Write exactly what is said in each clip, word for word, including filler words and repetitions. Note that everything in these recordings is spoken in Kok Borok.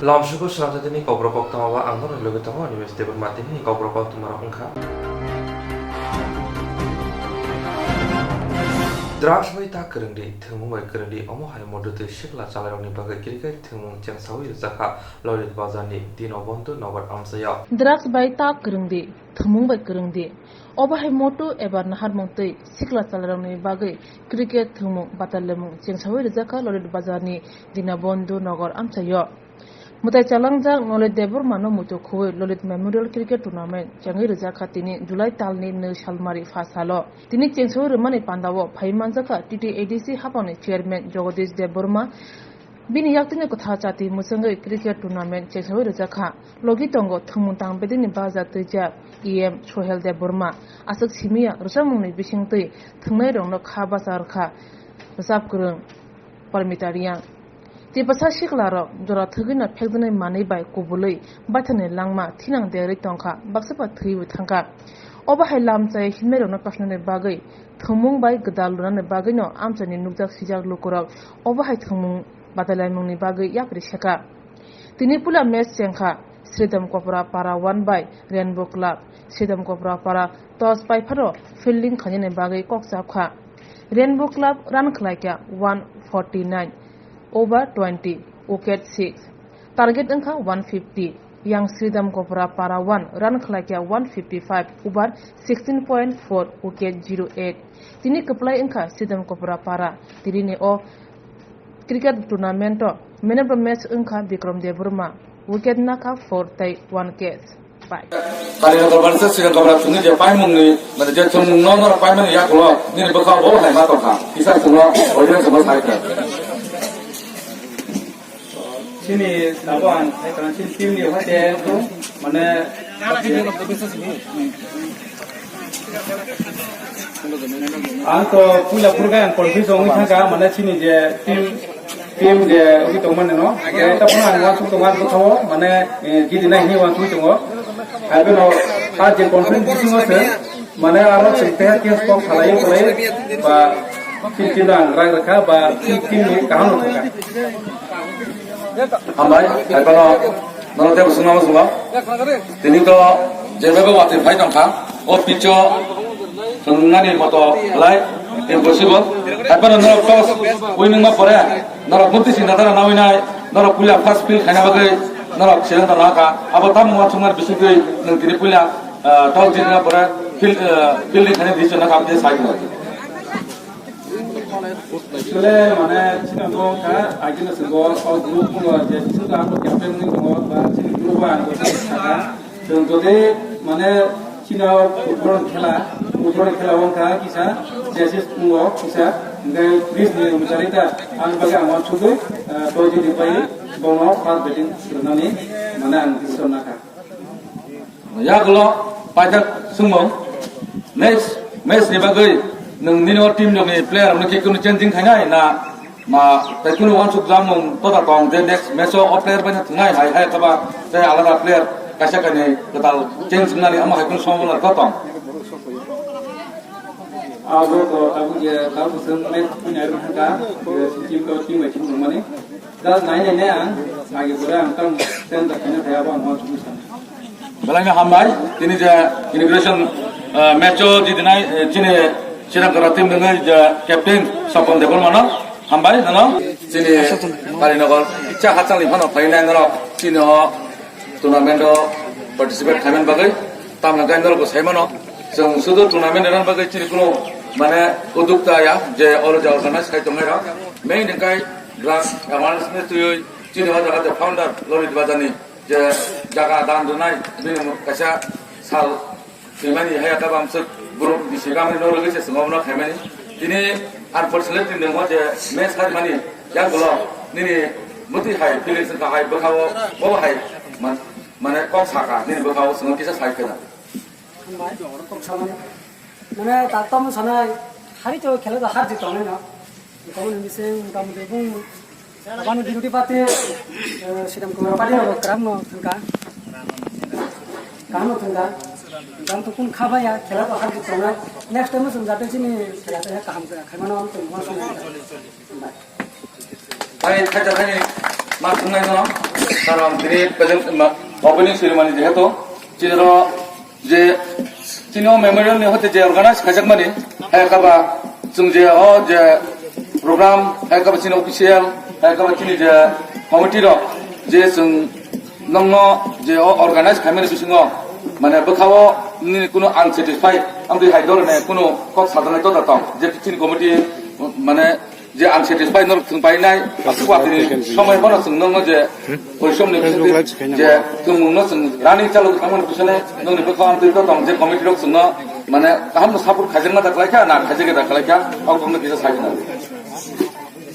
Lamsugo swnamjatini kokborok koktwma ba ang norokni logi tongo, Animesh Debbarma. Tini kokborok koktwma rok wngkha: Drugs bai ta kwrwngdi, thwngmung bai kwrwngdi, omo hai mototwi sikla chalairokni bagwi cricket thwngmung chengsawi rwjakha Lolit Bazarni Dinobondhu Nagar amchaio. Drugs bai ta kwrwngdi, thwngmung bai kwrwngdi, obo hai moto eba naharmung twi sikla chalairokni bagwi cricket thwngmung batalwimung chengsawi rwjakha Lolit Bazarni Dinobondhu Nagar amchaio. Mwtai chalangjak Lolit Debbarmano muitu khugwi Lolit Memorial Cricket Tournament chengwi rwjakha tini July talni nwi salmari pha salo. Tini chengsawi rwmani pandao phaiwi manjakha T T A D C haphangni chairman Jagadish Debbarma. Bini yaktwino kwthar chati mwchangwi cricket tournament chengsawi rwjakha. Logi tongo thwngmung tang bedini baja twijak E M Sohel Debbarma. Aswk simi ya rwchapmungni bisingtwi thwngnairokno kha bacha rwkha rwchap kwrwng Parmita Reang. Tiprasa siklarok jora thwgwino phekjaknai manwi bai kubulwi baithangni langma thinang derwi tongkha, baksa ba thwiwi thangkha. Obo hai lamchai himnairokno kasnani bagwi thwngmung bai gwdal lunani bagwino amchaini nukjak sijak lukurok obo hai thwngmung batailaimungni bagwi yapri seka. Tini puila match chengkha Sridham Kopra Para one bai Rainbow Club. Sridham Kopra Para toss pai phano fielding khainani bagwi kok chapkha. Rainbow Club run khlaikha one forty nine over twenty, wicket six. Target wngkha one fifty. Yang Sridham Kopra Para one run khlaikha one fifty five over sixteen point four, wicket zero eight. Tini kwplai wngkha Sridham Kopra Para. Tinini o cricket tournament o man of the match wngkha Bikram Debbarma, wicket nakha four tei one catch bai. Kalina Dorbar se Sridham Kopra chwngni je paimungni, mane je chwngmungno norok paimani yakulo nini bwkha bo hai ma tongkha. Kisa chwngno audience bo sai kha. Chini tabuk ang sai tong chini team ni hoite mane Ang to puila phuru khe ang confuse wngwi thangkha, mane chini je team, team je wngwi tongmani no, ta phano ang uansuk tongo, ang bwkhao mane, eh, jidinai hinwi uansuk tongo. Hai phano ta je confuse bisingo se, mane aro chwng teha teha kok khalaiwi khalaiwi ba team, team no ang rak rwkha ba team, team ni kaham no thangkha. Hambai, hai phano norok tei bo swngna muchungo. Tini to jebabe watwi phai tongkha, o pitch o thwngnani moto lai impossible. Hai phano norok toss winning ma pore, norok mukti sinda dara nawi nai, norok puila first field khaina bagwi norok siddhanto nahakha. Abo tamo uansukmani bisingtwi nwng tini puila, ah, toss jitna pore field, ah, fielding khaina decision nakha, aboni sai. Actually, mane, chini bo kha, agini swngo, o group o je, chini ang captain ni tongo, ba chini group o ang captain sakha. Chwng jodi, mane, chini o football khela, football khela wngkha kisa, chesses tongo kisa, hwnkhe please ni mwchari ta, ang bagwi ang uansukgwi, eh, toy jodi pai, bono first batting rwnani, mane, ang decision nakha. Yagulo paijak swngmung, next match ni bagwi nwng nini o team rokni player rokno khe kunu changing khainai na ma tei kunu uansuk jamung tota tong je next match o o player bai thwngnai hai hai kaba tei alada player kaisa kainwi kwtal change wngnani omo hai kunu sombona to tong? Abo to tabuk je tabuk swng match ni aro thangka, je team to team bai thwng mani. Just nai nai nai ang, agi pore ang tang center khaina thai abo ang uansukgwi sana. Belai no hambai, tini je inauguration, eh, match o jidinai, eh, chini Sridham Kopra team ni je captain Sopon Debbarma no hambai, nono chini Kalinogor, Icha Hachal ni phano phainai norok chini o tournament o participate khaimani bagwi, tamni hwnkhai norokbo saimano, chwng sudu tournament rwna bagwi chini kuno mane udukta ya je oro je organize khai tongnai rok. Main hwnkhai drug awareness ni twiwi chini o jaga je founder Lolit Bazar ni je jaga dan rwnai bini kaisa sal swimani hai ata bamswk group bisi kamani no rwgwi se chwng obono khaimani. Tini unfortunately nwng o je match khaimani yagulo nini muti hai feelings wngkha hai bwkhao bo hai man-, mane kok sakha nini bwkhao chwng kisa sai kheno. Hambai, kok samani. Mane, tak tamo sanai, hari to khela to har jit tongnai no. Tamo ni bising, tamo de bung, tamo di roti pati, eh, Sridham Kumar pati no kram no thangka. Kram no thangka. Jang to kun khaba ya, khela to har jit tongnai. Next time sum jate chini khela to kaham kha, khaimano am to mo sum. Hambai. Bai, khaja thani ma thungnai no. Karon tini present ma-, opening ceremony jehetu chini ro je chini o memorial ni hote je organize khaijakmani, hai kaba chwng je o je program, hai kaba chini official, hai kaba chini je committee rok je chwng nongno je o organize khaimani bisingo mane bwkhao nini kuno unsatisfied amtwi hai dol ne kuno kok sajaknai tota tong je chini committee mane je unsatisfied norok chwng painai, aswk atini somoi bono chwng nongno je porisomni bisingtwi je chwngmungno chwng running chalo thangmani bisingtwi nongni bwkhao ang twi tong je committee rok chwngno mane kahamno support khaijakna da khlaikha na khaijak da khlaikha, o kokno kisa sai khna.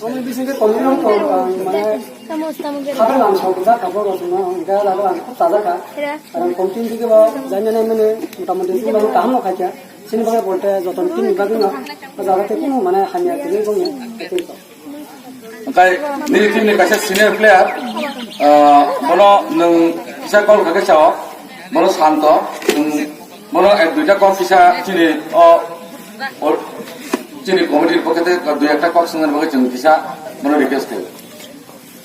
Omo bisingtwi committee rok to, ah, mane khabar lang sok da khabar rok chwngno hingkhe labo ang khub chajakha. Karon committee dike bo jainani mane motamuti chwngno kahamno khaikha. Chini bagwi bolte joto ni team ni bagwi no o jaga tei kunu mane hamya tini bongni tei to. Hwnkhe nini team ni kaisa senior player, ah, bono nwng kisa call kha khe sao, bono santo, nwng bono ek duita kok kisa chini o, o chini committee ni pokhe tei dui ekta kok swngnani bagwi chwng kisa bono request khaio.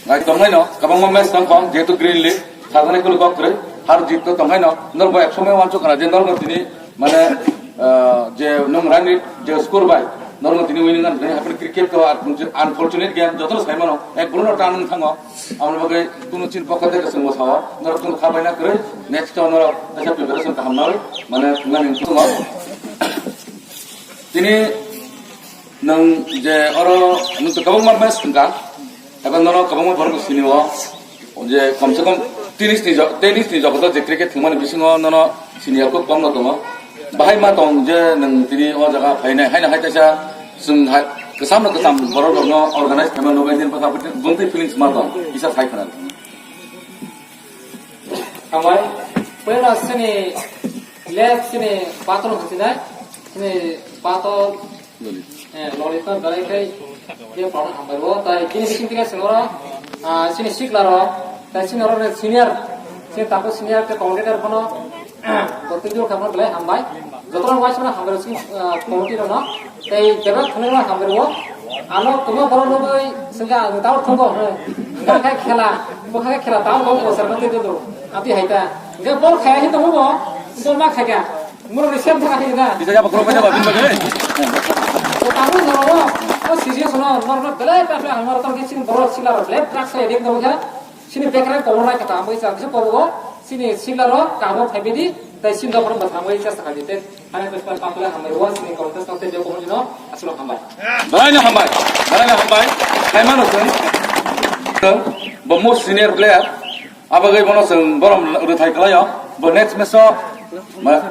Nai tongnaino kwbangma match tongkho, jehetu Green League, sajani kunu kok kwrwi, har jit to tongnaino, norbo ek somoi uansuk khna je norbo tini, mane, ah, je nwng rani je score bai, norbo tini winning an, happen cricket to ar unfortunate game, jotono saimano, ek bwrwino tan wng thango, aboni bagwi kunu chini pokha tei kwchwngbo sao, norok kunu kha baina kwrwi, next to norok kaisa preparation kaham nawi, mane, thwngmani wngkha. Tini nwng je oro nwng to kwbangma match thwngkha, eba nono kwbangma borok sini o, je komse kom tennis ni jo-, tennis ni jogoto je cricket thwngmani bisingo nono senior kok komno tongo. Bahai ma tong je nwng tini o jaga phainai, haino hai kaisa chwng hai kwcham no kwcham borok rokno organize khaima nugwi din bwkha bwtwi feelings ma tong, kisa sai khna. Hambai, puila sini left sini patro hwnchinai, sini patro, eh, lolita belai kai, dia patro hambai bo, tai kini bising tiga sini oro, ah, sini sikla ro, tai sini oro senior, sini tapo senior ke commentator kono, Bo twi jor khamna belai hambai. Jotono waisa hambai sing, ah, committee rokno. Tei jebra thwngna hambai rwo. Ano tuma borok nugwi sengkha ang tao thwngko hwnwi. Hwnkhe khela, bwkha khe khela tao bo bo serno twi jor. Ati haita. Hwnkhe bol khaya hin tongo bo. Bol ma khaika. Muro ni sem thaka hin na. Bisa jaba khoro kaisa ba bin bagwi. O tamo no. O serious no. Norno belai ka hamar tong ki sin borok sila rok. Lep trak sai dik no kha. Sini bekreng kobor nai kata amoi sa kisa kobo sini sila ro kabo phaibidi tai sin dokoro bwthangwi chesta khaidi te ani bwspa papla hambai wa sini kobo chesta te joko mujino aslo hambai. Belai no hambai, belai no hambai. Khaimano chwng, chwng bo most senior player. Abagwi bono chwng borom rwthai khlaio. Bo next match o ma,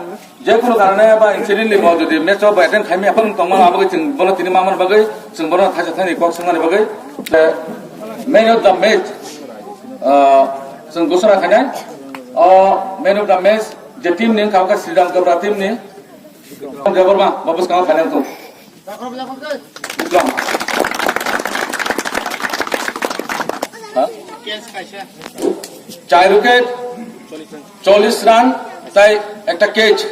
je kono karone ba incidentally bo jodi match o bo attend khaimya phang tongma abagwi chwng bono tini mamani bagwi chwng bono thaisa thani kok swngnani bagwi, eh, man of the match, ah, chwng gosora khainai. O man of the match je team ni wngkha, wngkha Sridham Kabra team ni. Debbarma, bo bwskango khainai wngkha. Bikram. Ha? Chai wicket, chollish run, tai ekta catch.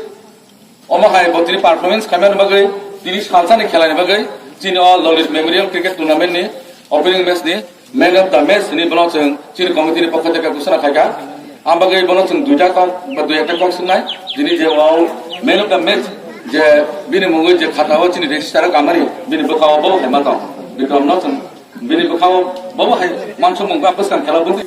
Omo hai bo tini performance khaimani bagwi, tini salsani khelani bagwi, chini o Lalit Memorial Cricket Tournament ni opening match ni man of the match ni bono chwng chini committee ni pokho theke ghosona khaikha. Ang bagwi bono chwng duita kok ba dui ekta kok swngnai. Tini je o man of the match je bini mungwi je khata o chini register kamani bini bwkha o bo hai ma tong. Bikram no chwng Bini bwkhao bobo hai mansukmung ba bwskang khela bwtwi.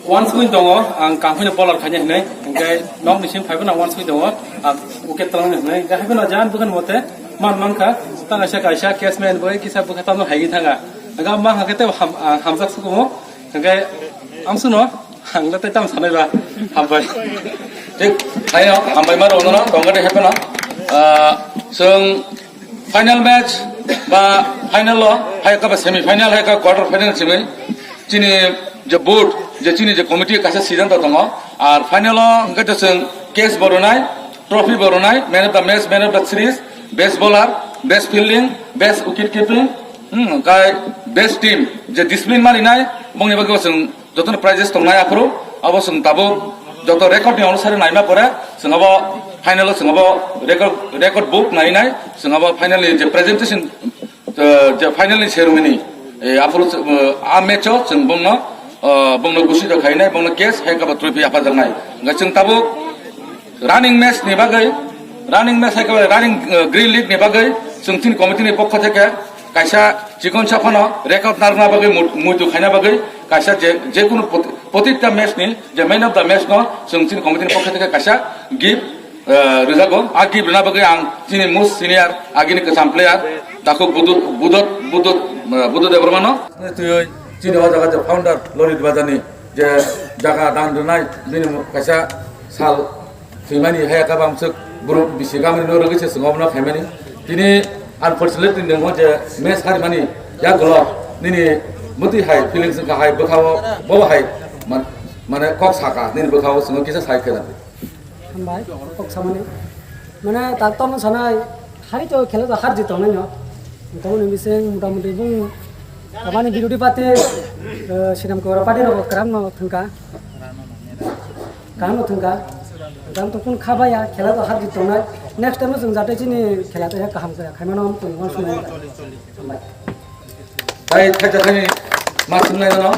Wansugwi tongo, ang kahwino bowler khaina hinwi, hwnkhe nokni simi phaiphano wansugwi tongo, ang wicket twlangna hinwi, hwnkhe haiphano jani bwkhani mote man mankha, tang kaisa kaisa catchman bai kisa bwkha tamo haigwi thanga. Hwnkhe ang mankha khe tei ham-, ang hamjak sukumo, hwnkhe ang suno, ang tei tamo sanai ba, hambai. Thik, haino, hambai ma rwno, tongkha de haiphano. Ah, chwng Final match ba final o hai ka ba semi final hai ka quarter final simi chini je board je chini je committee kaisa siddhanto tongo ar final o hwnkhe to chwng case bo rwnai, trophy bo rwnai, man of the match, man of the series, best bowler, best fielding, best wicket keeping, hmm, hwnkhe best team je discipline malinai bongni bagwi bo chwng Jotono prizes tongnai aphuru abo chwng tabuk joto record ni onusari naima pore chwng abo final o chwng abo record, record book nainai chwng abo final ni je presentation, eh, je final ni ceremony, eh, aphuru chwng, eh, a match o chwng bongno Ah, bongno gusi do khainai, bongno case hai kaba trophy apa jangnai. Hingke chwng tabuk running match ni bagwi, running match hai kaba running, ah, green league ni bagwi chwng chini committee ni pokho theke kaisa chikon saphano record narwkna bagwi mu-, muitu khaina bagwi kaisa je, je kunu poti-, potitta match ni je man of the match no chwng chini committee ni pokho theke kaisa gift, ah, rwjago. A gift rwna bagwi ang chini most senior agini kwcham player Takhuk Budut, Budut, Budut, ah, Budut Debbarmano. Twiwi chini o jaga je founder Lolit Bajani je jaga dan rwnai bini kaisa sal thwimani haya kabang swk buru bisi gamri no rwgwi se chwng obono khaimani. Tini unfortunately nwngo je match harimani yagulo nini muti hai feelings wngkha hai bwkhao bo hai man-, mane kok saka nini bwkhao chwng kisa sai khena. Hambai, kok samani. Mane tak tomo sanai, hari to khela to har jit tongnai no. Tamoni bising mota moti bung, tamani birodi party, eh, sinam kora party rok karam no thangka. Karam no thangka. Karam to kun khabaya, khela to har jit tongnai. Next time no chwng jate chini khela to he kaham kaya, khaimano am tong wan sunai. Hambai. Tai thacha thani ma sunai no,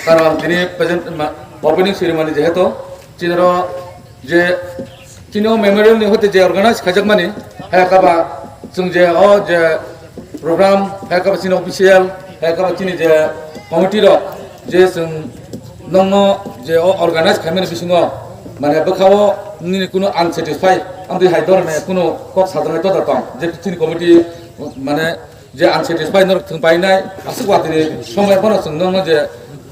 karon tini present ma, opening ceremony jehetu, chinaro je chini o memorial ni hote je organize khaijakmani, hai kaba chwng je o je program, hai kaba chini official, hai kaba chini je committee rok je chwng nongno je o organize khaimani bisingo mane bwkhao nini kuno unsatisfied amtwi hai dorne kuno kok sadrwngwi toda tong je chini committee mane je unsatisfied norok thwng painai, aswk watini somoi phano chwng nokno je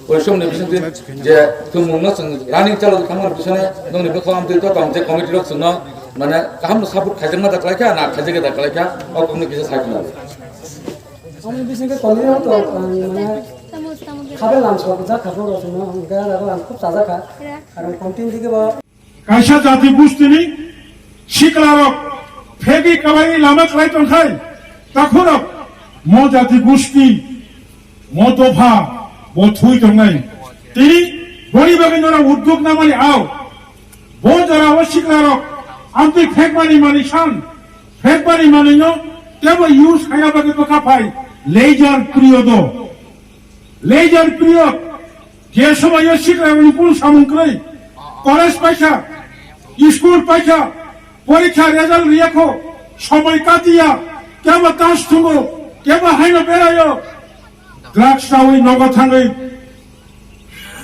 oisom ni bisingtwi je thwngmung no chwng running chalo thangmani bisingtwi nokni bwkhao amtwi to tong je committee rok chwngno mane kaham no support khaijakma da khlaikha na khaijak da khlaikha o kokno kisa sai khna. Amni bisingtwi committee rok to, um, mane khabe lam sok jak kha bo rok chwngno hwnkhe rago ang khub chajak kha. Aro committee ni digi bo Kaisa jati gustini siklarok phegi kabaini lama khlai tongkhai, takhurok mo jati gusti, mo dopha, bo thui tongnai. Tini boni bagwi norok uddog namani ao. Bo jorao siklarok amtwi phekmani mani san, phekmani manino tebo use khaya bagwi bwkha phai leisure period o. Leisure period, je somoio siklarokni kunu samung kwrwi, college paikha, school paikha, porikha result riyakho, somoi katiya, kebo tas thungo, kebo haino beraio, drugs chawi nogo thangwi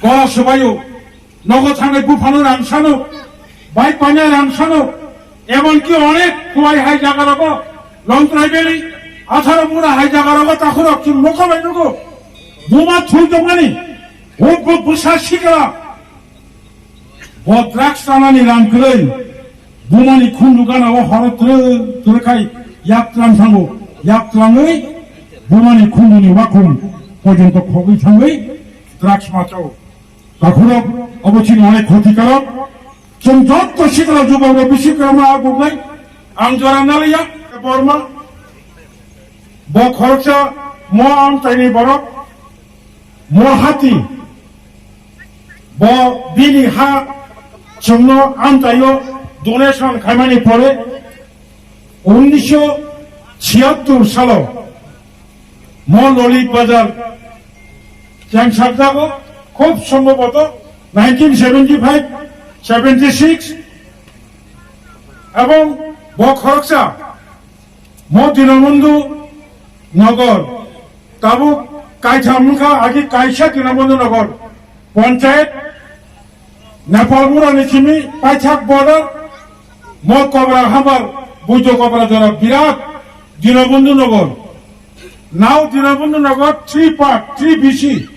gola swbaio. Nogo thangwi buphano rang sano, bike paina rang sano, emonki onek Khowai hai jaga rogo, Longtrai Valley, Atharo Mura hai jaga rogo takhurok chwng nokha bai nugo. Buma thui tongmani, huk huk bwsa sikla, bo drugs chanani rang kwrwi, bumani khundu gana o horo twrwk twrwk khai yak tlang thango, yak tlangwi bumani khunduni wakhung porjonto khogwi thangwi drugs machao. Takhurok, obo chini onek khoti karok. Chwng jotto sikla jubabro bisi kwrwngma agugnai. Ang jora naliya, Borma. Bo khoroksa mo amchaini borok. Mo hati. Bo bini ha chwngno amchaio donation khaimani pore unnisho chiyattur salo mo Lolit Bazar Cheng sakjago, khub sombhoboto nineteen seventy five, seventy six, ebong bo khoroksa mo Dinabandhu Nagar, tabuk kaitham wngkha, agi kaisa Dinabandhu Nagar, Panchayat, Nepal mura ni simi paithak border, mo Kobra Hamar, Bujo Kobra jora birat Dinabandhu Nagar. Now Dinabandhu Nagar three part, three B C.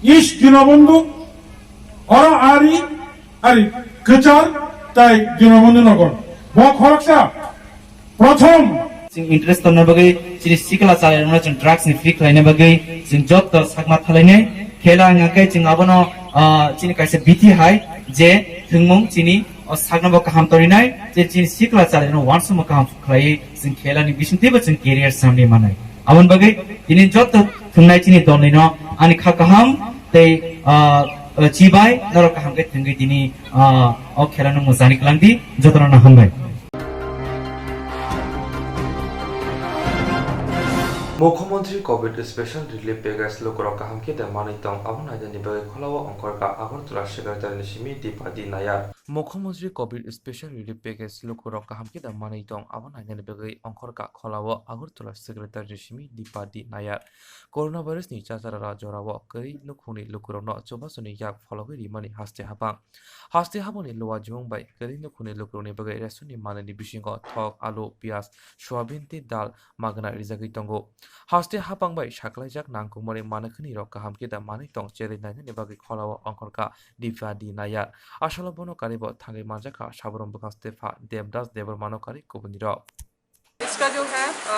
East Dinabandhu, oro ari, ari, Kwchar, tai Dinabandhu Nagar. Bo khoroksa, Prothom. Chwng interest tongna bagwi chini sikla chalairokno chwng drugs ni free khlaina bagwi chwng jotto sakma thalainai. Khela wngkha khe chwng abono, ah, chini kaisa bithi hai je thwngmung chini o sakno bo kaham torinai je chini sikla chalairokno uansukma kaham khlaiwi chwng khela ni bisingtwibo chwng career samni manai. Aboni bagwi tini jotto thwngnai chini dolnino ani kha kaham tei, ah, chibai norok kaham khe thwngwi tini, ah, o khela no mwchani kwlangdi jotono no hambai. Mukhomantri Mukhyamantri Covid Special Relief Package lukurok kaham khe da manwi tong, abo nainani bagwi kholao ongkhorkha Agartala Secretary ni simi Dipadi Nayar. Mukhyamantri Covid Special Relief Package lukurok kaham khe da manwi tong, abo nainani bagwi ongkhorkha kholao Agartala Secretary ni simi Dipadi Nayar. Coronavirus ni chachara jorao kwrwi nukhungni lukurokno chubasuni yak phologwi rimani haste habang. Haste habangni luajwng bai kwrwi nukhungni lukurokni bagwi ration ni manwini bisingo thok, alu, piyaj, soyabin tei dal magna rijagwi tongo. Haste habang bai saklaijak nangkukmani manwkhani rok kaham khe da manwi tong cherwi nainani bagwi kholao ongkhorkha Dipadi Nayar. Asalo bono karibo thangwi manjakha Saborom bwkhak stepha Debraj Debbarmano kari kubunirok. इसका जो है, अ,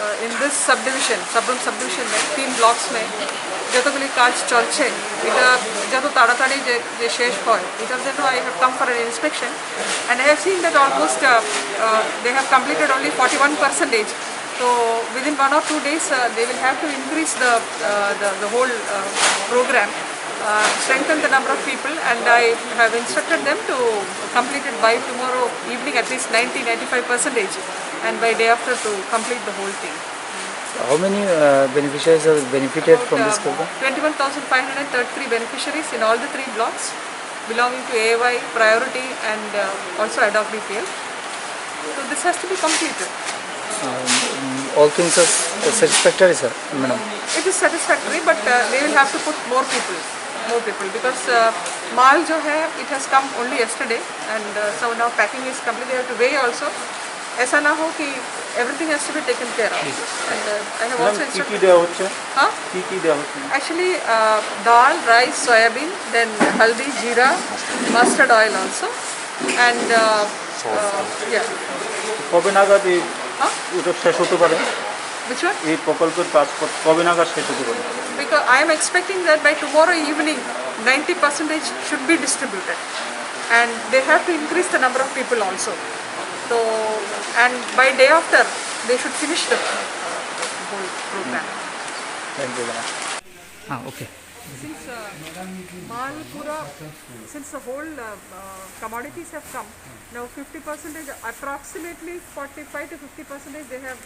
अ, in this subdivision, Sabroom सबडिविजन में तीन ब्लॉक्स में যতগুলি কাজ চলছে, এটা যত তাড়াতাড়ি যে, যে শেষ হয়, এটার জন্য I have come for an inspection and I have seen that almost, uh, uh, they have completed only forty-one percentage. So within one or two days, uh, they will have to increase the, uh, the, the whole, uh, program, uh, strengthen the number of people, and I have instructed them to complete it by tomorrow evening, at least ninety, ninety-five percentage, and by day after to complete the whole thing. How many, uh, beneficiaries are benefited from this program? About, uh, twenty-one thousand five hundred thirty-three beneficiaries in all the three blocks belonging to A Y, Priority, and, uh, also Ad hoc B P L. So this has to be completed. Um, all things are satisfactory, sir, madam? It is satisfactory, but, uh, they will have to put more people, more people, because, uh, माल जो है, it has come only yesterday, and, uh, so now packing is complete. They have to weigh also. ऐसा ना हो कि everything has to be taken care of. And, uh, I have madam, also কি কি instructed. দেওয়া হচ্ছে? हाँ? কি কি দেওয়া হচ্ছে? Actually, uh, dal, rice, soyabin, then haldi, jeera, mustard oil also, and, uh, uh, yeah. কবে নাগাদ এই হ্যাঁ? ওটা শেষ হতে পারে? Which one? এই প্রকল্পের কাজ ক-, কবে নাগাদ শেষ হতে পারে? Because I am expecting that by tomorrow evening, ninety percentage should be distributed, and they have to increase the number of people also. So, and by day after, they should finish the, uh, whole program. Thank you, madam. Ah, okay. Since, uh, Malpura, since the whole, uh, uh, commodities have come, now fifty percentage, approximately forty-five to fifty percentage they have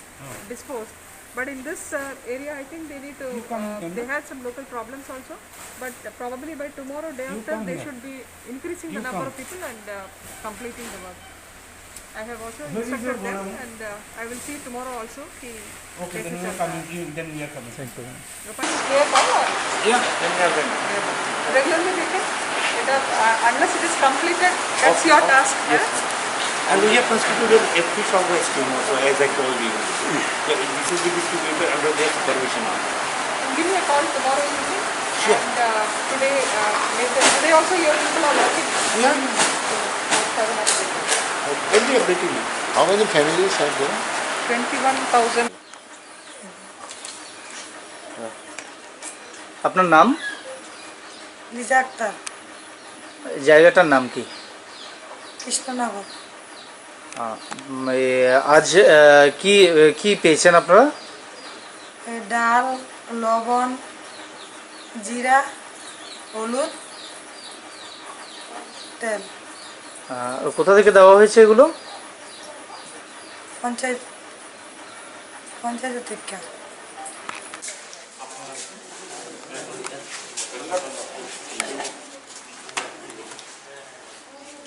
disposed. But in this, uh, area, I think they need to, uh, they had some local problems also. But, uh, probably by tomorrow, day after, they should be increasing the number of people and, uh, completing the work. I have also instructed them, and, uh, I will see tomorrow also. Ki Okay, then we are coming. Then we are coming. Thank you. Regularly taken. It, uh, unless it is completed, that's your task. Yes. And we have constituted a free shop scheme also, as I told you. So this is the distributor under their supervision. Give me a call tomorrow evening. Sure. And, uh, today, uh, later, today also your people are working. Yeah. So, have an update. Every update you. How many families are there? Twenty-one thousand. আপনার নাম? লিজা আক্তার। জায়গাটার নাম কি? কৃষ্ণনগর। আহ, উম, এ, আজ, আহ, কি, এ, কি পেয়েছেন আপনারা? এ, ডাল, লবণ, জিরা, হলুদ, তেল। আহ, কোথা থেকে দেওয়া হয়েছে এগুলো? পঞ্চায়েত, পঞ্চায়েত থেকে।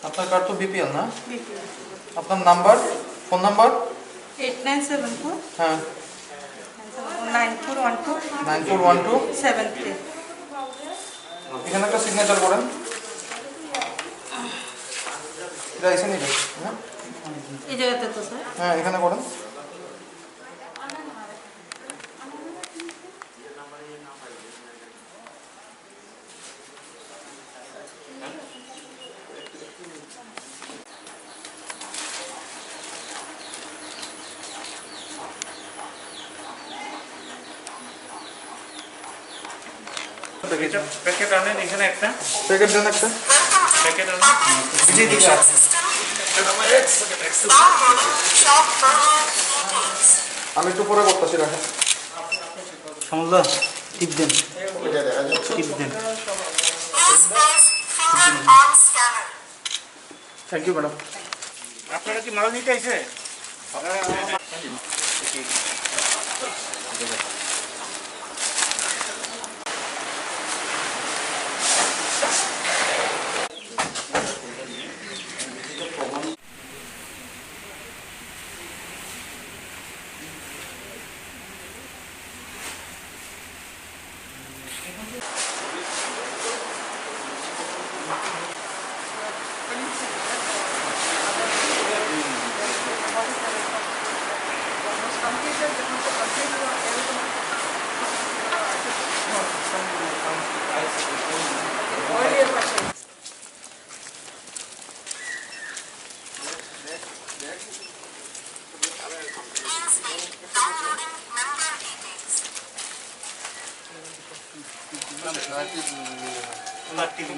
আপনার কার্ড তো বিপিএল না? বিপিএল। আপনার number, phone number? Eight nine seven four. হ্যাঁ। Nine four one two. Nine four one two. Seven three. এখানে একটা সিগনেচার করেন। এটা এসে নিবে, হ্যাঁ? এই জায়গাতে তো, স্যার। হ্যাঁ, এখানে করেন। এটা প্যাকেট আনেন এখানে একটা। প্যাকেট দেন একটা। প্যাকেট আনেন। জি, জি, স্যার। আমি একটু পরে করতেছি, রাখেন। সমলদা, টিপ দেন। টিপ দেন। Thank you, madam. আপনারা কি মাল নিতে এসে? হ্যাঁ।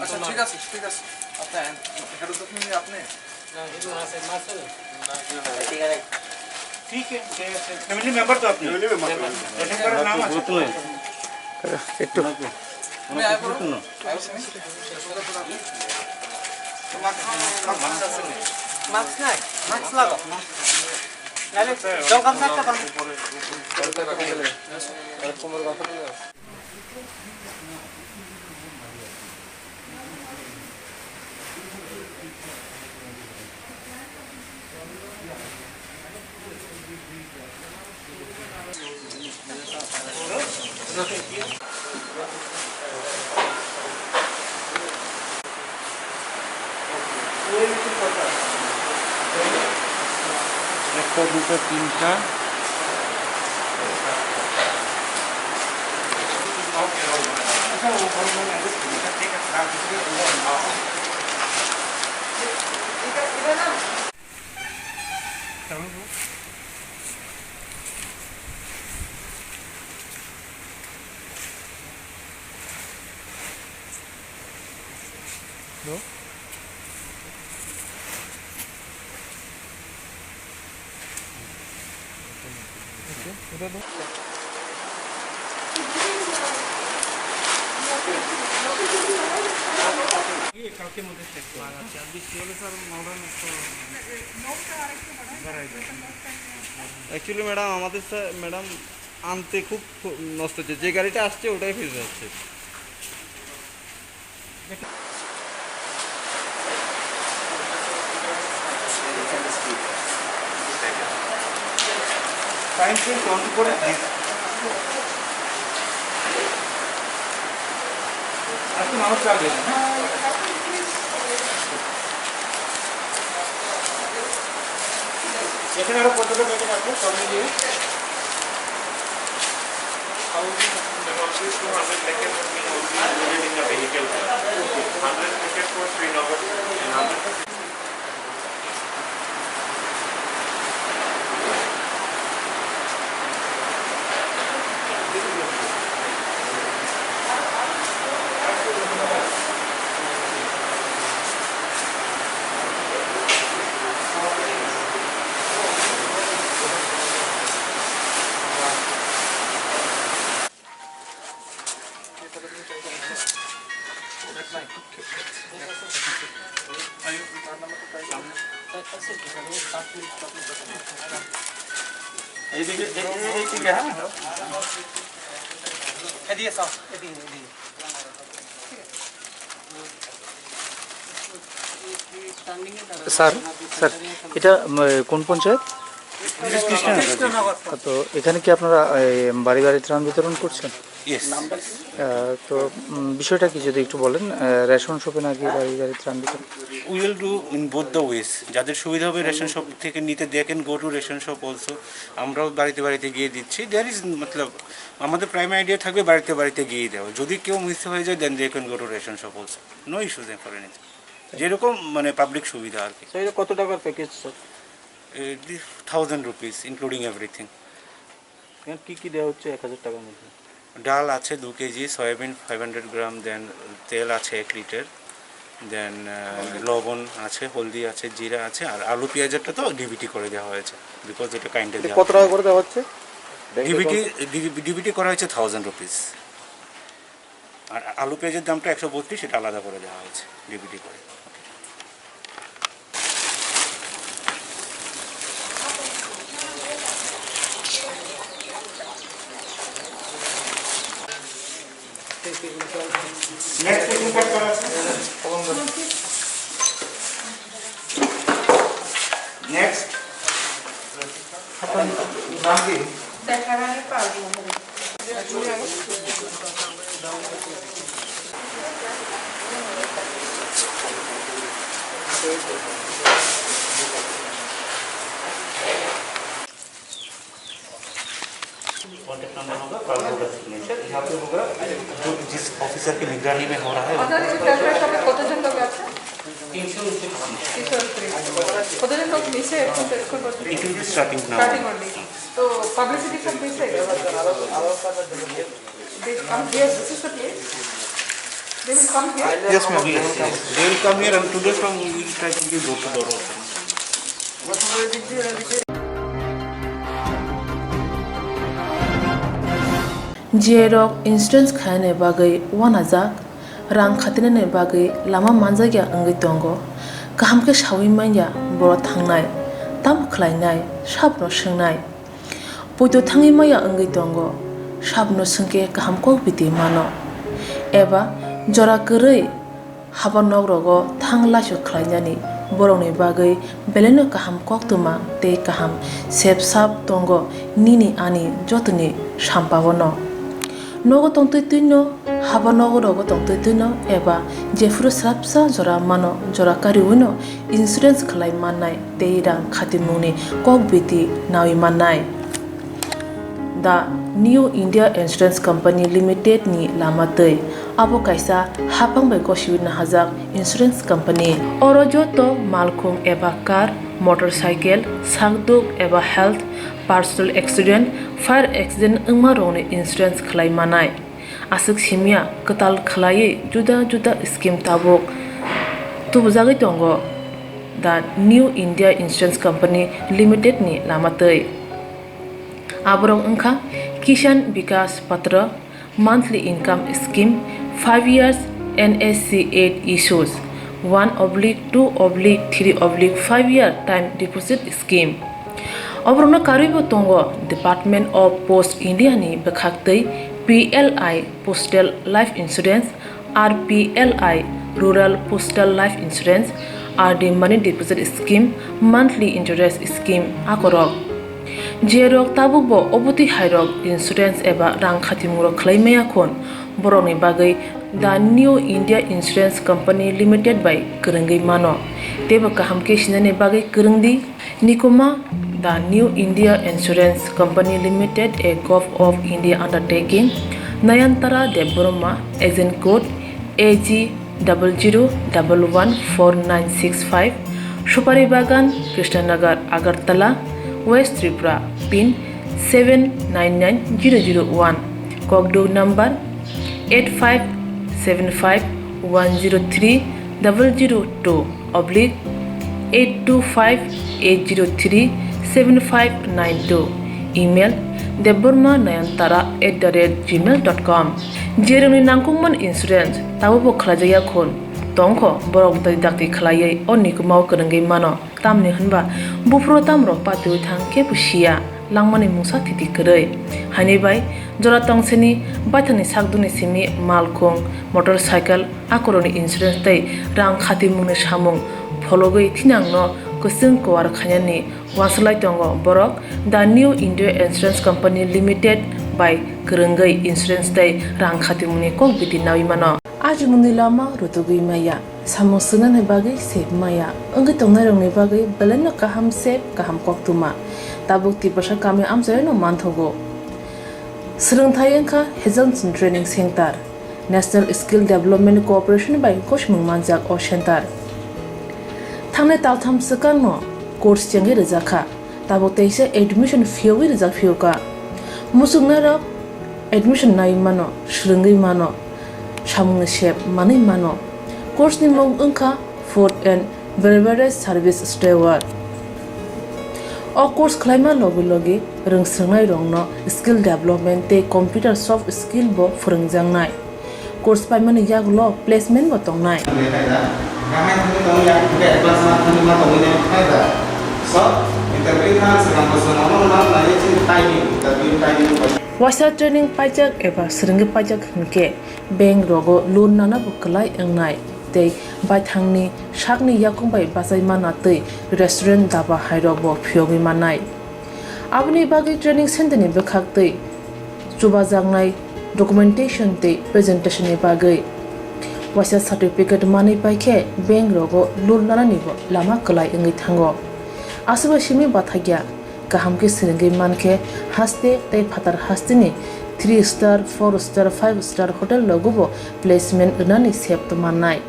আচ্ছা, ঠিক আছে, ঠিক আছে। আপনি এগারো দশ মিনিট আপনি। ঠিক আছে, ফ্যামিলি মেম্বার তো আপনি? Family member. রেশন কার্ডের নাম আছে? একটু। মাস্ক নাই, মাস্ক লাগাও। নাহলে জঙ্গল থাকতে পারবো। একটা, দুটো, তিনটা। অ্যাকচুয়ালি ম্যাডাম, আমাদের স্যার, ম্যাডাম আনতে খুব নষ্ট হচ্ছে, যে গাড়িটা আসছে ওটাই ফেল যাচ্ছে। Time frame twenty-four, please. আজকে মানুষ লাগবে না। এখানে আরো কতটা প্যাকেট আছে, সব মিলিয়ে। Thousand, there are always two hundred packets have been already loaded in the vehicle. Hundred packet for Srinagar and hundred এইদিকে, এই, এই, এইদিকে, হ্যাঁ। এদিকে সব, এদিকে, এদিকে। স্যার, স্যার, এটা, উম, কোন পঞ্চায়েত? কৃষ্ণনগর। তো এখানে কি আপনারা, এই, বাড়ি বাড়ি ত্রাণ বিতরণ করছেন? Yes. আহ, তো, উম, বিষয়টা কি যদি একটু বলেন, আহ, রেশন শপে নাকি বাড়ি বাড়ি ত্রাণ বিতরণ? We will do in both the ways. যাদের সুবিধা হবে রেশন শপ থেকে নিতে, they can go to ration shop also. আমরাও বাড়িতে বাড়িতে গিয়ে দিচ্ছি। There is, মতলব, আমাদের প্রাইম আইডিয়া থাকবে বাড়িতে বাড়িতে গিয়ে দেওয়া। যদি কেউ মিস হয়ে যায়, then they can go to ration shop also. No issues for anything. যেরকম মানে পাবলিক সুবিধা আর কি। স্যার, এটা কত টাকার package, sir? It is thousand rupees, including everything. এখানে কি কি দেওয়া হচ্ছে এক হাজার টাকার মধ্যে? ডাল আছে দু KG, soyabean five hundred gram, then তেল আছে এক লিটার, দেন, আহ, লবণ আছে, হলদি আছে, জিরা আছে, আর আলু পেঁয়াজেরটা তো ডিবিটি করে দেওয়া হয়েছে, বিকজ এটা কাইন্ডলি এটা কত টাকা করে দেওয়া হচ্ছে? ডিবিটি, ডিবিটি করা হয়েছে থাউজেন্ড রুপিস। আর আলু পেঁয়াজের দামটা একশো বত্রিশ, সেটা আলাদা করে দেওয়া হয়েছে ডিবিটি করে। নেক্সট পেশেন্ট কার্ড করা আছে? নেক্সট। আপনার নাম কি? कॉन्टैक्ट नंबर होगा, पासपोर्ट का सिग्नेचर। यहाँ पे होगा, जो जिस ऑफिसर की निगरानी में हो रहा है, उनको। আপনাদের এই ক্যাম্পে সবে কতজন লোক আছে? তিনশো ঊনত্রিশ। তিনশো ঊনত্রিশ। কতজন লোক নিছে এখন তো, এখন পর্যন্ত? It will be starting now. Starting only. তো পাবলিসিটি সব দিছে? They come here, this is the place. They will come here. Yes, ma'am. Yes, yes. They will come here and today from we will try to give door to door also. J rok insurance khainani bagwi uanajak, rang khatinani bagwi lama manjakya wngwi tongo. Kaham khe saui manya borok thangnai, tamo khlainai, sabno swngnai. Poito thangwi maya wngwi tongo, sabno swngkhe kaham kok biti mano. Eba jora kwrwi haba nok rogo thang laisok khlainani borokni bagwi belaino kaham koktwma tei kaham sep sap tongo nini ani jotoni sampao no. Nogo tongtwi twino, haba nogo rogo tongtwi twino eba jephuru swrapsa jora mano jora kariwino insurance khlai mannai tei rang khatimungni kok biti naui mannai. The New India Insurance Company Limited ni lama twi. Abo kaisa haphang bai gosiwi nahajak insurance company. Oro joto malkhung eba car, motorcycle, sakduk eba health, personal accident, fire accident wngma rokni insurance khlai manai. Aswk simya kwtal khlaiwi juda juda scheme tabuk tubujagwi tongo The New India Insurance Company Limited ni lama twi. Aborok wngkha Kisan Vikas Patra, monthly income scheme, five years N S C eight issues, one oblique two oblique three oblique five year time deposit scheme. Oborokno karwibo tongo Department of Post India ni bwkhaktwi P L I Postal Life Insurance, R P L I Rural Postal Life Insurance, R D Money Deposit Scheme, Monthly Interest Scheme akorok. Jerok tabukbo obotwi hairok insurance eba rang khatimmungrok khlai maya khun, borokni bagwi The New India Insurance Company Limited bai kwrwngwi mano. Teibo kaham khe sinani bagwi kwrwng di. Nikuma, The New India Insurance Company Limited, a Govt of India undertaking, Nayantara Debbarma, agent code A G double zero double one four nine six five, Supari Bagan, Krishnanagar, Agartala, West Tripura, pin seven nine nine zero zero one, Kokduk number eight five seven five one zero three double zero two oblique eight two five eight zero three seven five nine two, email debbarma nayantara at the rate gmail dot com. Jerokni nangkukmani insurance tabukbo khlaijakya khun tongkho, borok twi dakti khlaiwi o nikumao kwrwngwi mano. Tamni hwnba buphuru tamrok patiwi thang kebo siya, langmani mungsa thiti kwrwi. Haini bai jora tongseni baithangni sakdukni simi malkhung, motorcycle, akorokni insurance tei rang khatimungni samung phologwi thinangno kwchwng kuar khainani uansuk lai tongo borok The New India Insurance Company Limited bai kwrwngwi insurance tei rang khatimungni kok biti naui mano. Ajimungni lama rutugwi maya. Samung swngnani bagwi sep maya wngwi tongnairokni bagwi belaino kaham sep, kaham koktwma. Tabuk Tiprasa kami amchaino manthogo. Swrwngthai wngkha Hazelson Training Center. National Skill Development Corporation bai gosimung manjak o center. Thangnai taltham swkangno course chengwi rwjakha. Tabuk teisa admission phiyogwi rijak phiyokha. Muchungnairok admission naiwi mano, swrwngwi mano, samungni sep manwi mano. Course ni mung wngkha Food and Beverage Service Steward. O course khlaima logi logi rwngswrwngnairokno skill development tei computer soft skill bo phwrwngjaknai. Course paimani yagulo placement bo tongnai. Waisa training paijak eba swrwngwi paijak hinkhe bank rogo loan nana bo kwlai wngnai tei baithangni sakni yakung bai bachai manna twi restaurant, daba hairok bo phiyogwi mannai. Aboni bagwi training center ni bwkhak twi chubajaknai documentation tei presentation ni bagwi waisa certificate manwi paikhe bank rogo loan nanani bo lama kwlai wngwi thango. Aswkbai simi bathakya kaham khe swrwngwi mankhe haste tei phatar hasteni three star, four star, five star hotel rogo bo placement rwnani sep tongmannai.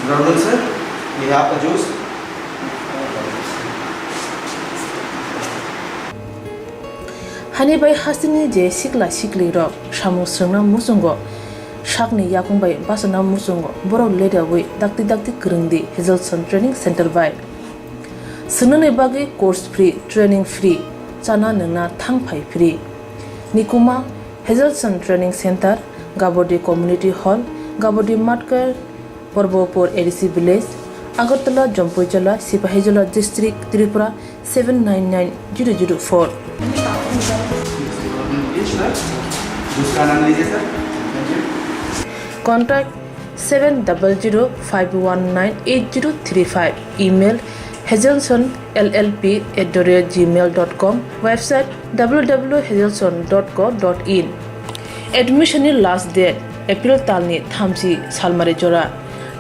Good afternoon, sir. We have a juice. Hani bai hasteni je sikla siklirok samung swrwngna muchungo, sakni yakung bai bachana muchungo borok leriawi dakti dakti kwrwngdi Hazelson Training Center bai. Swngnani bagwi course free, training free, chana nwngna thang phai free. Nikuma, Hazelson Training Center, Gabodi Community Hall, Gabodi Matkar, Porbopur A D C Village, Agartala, Jompuijola, Sipahijola District, Tripura seven nine nine zero zero four. दूसरा नाम लीजिए sir. Contact seven double zero five one nine eight zero three five. Email, hazelson L L P at the rate gmail dot com. Website, W W W dot hazelson dot co dot in. Admission ni last date April talni thamchi salmari jora.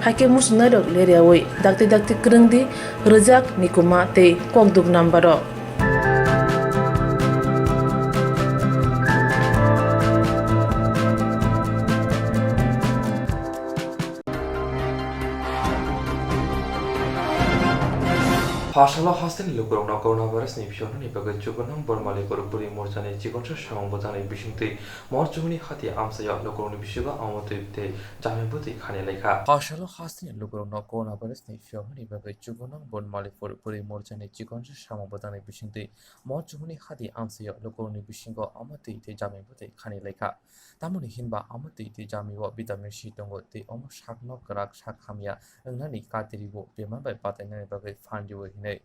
Haikhe muchungnairok leriawi dakti dakti kwrwngdi, rwjak, nikuma tei kokduk number o. Phasalo hasteni lukurokno coronavirus ni phiyoknani bagwi chubanang Bormali Puri Morchani chikonsa samung bwtangni bisingtwi Morchumuni hati amchaio lukurokni bisingo amotwi tei jamai bwtwi khani laikha. Phasalo hasteni lukurokno coronavirus ni phiyoknani bagwi chubanang Bormali Puri Morchani chikonsa samung bwtangni bisingtwi Morchumuni hati amchaio lukurokni bisingo amotwi tei jamai bwtwi khani laikha. Tamoni hinba omo twi tei jamio vitamin C tongo tei omo sakno kwrak sak hamya wngnani katirigo bemar bai batainani bagwi phan rwo hinwi.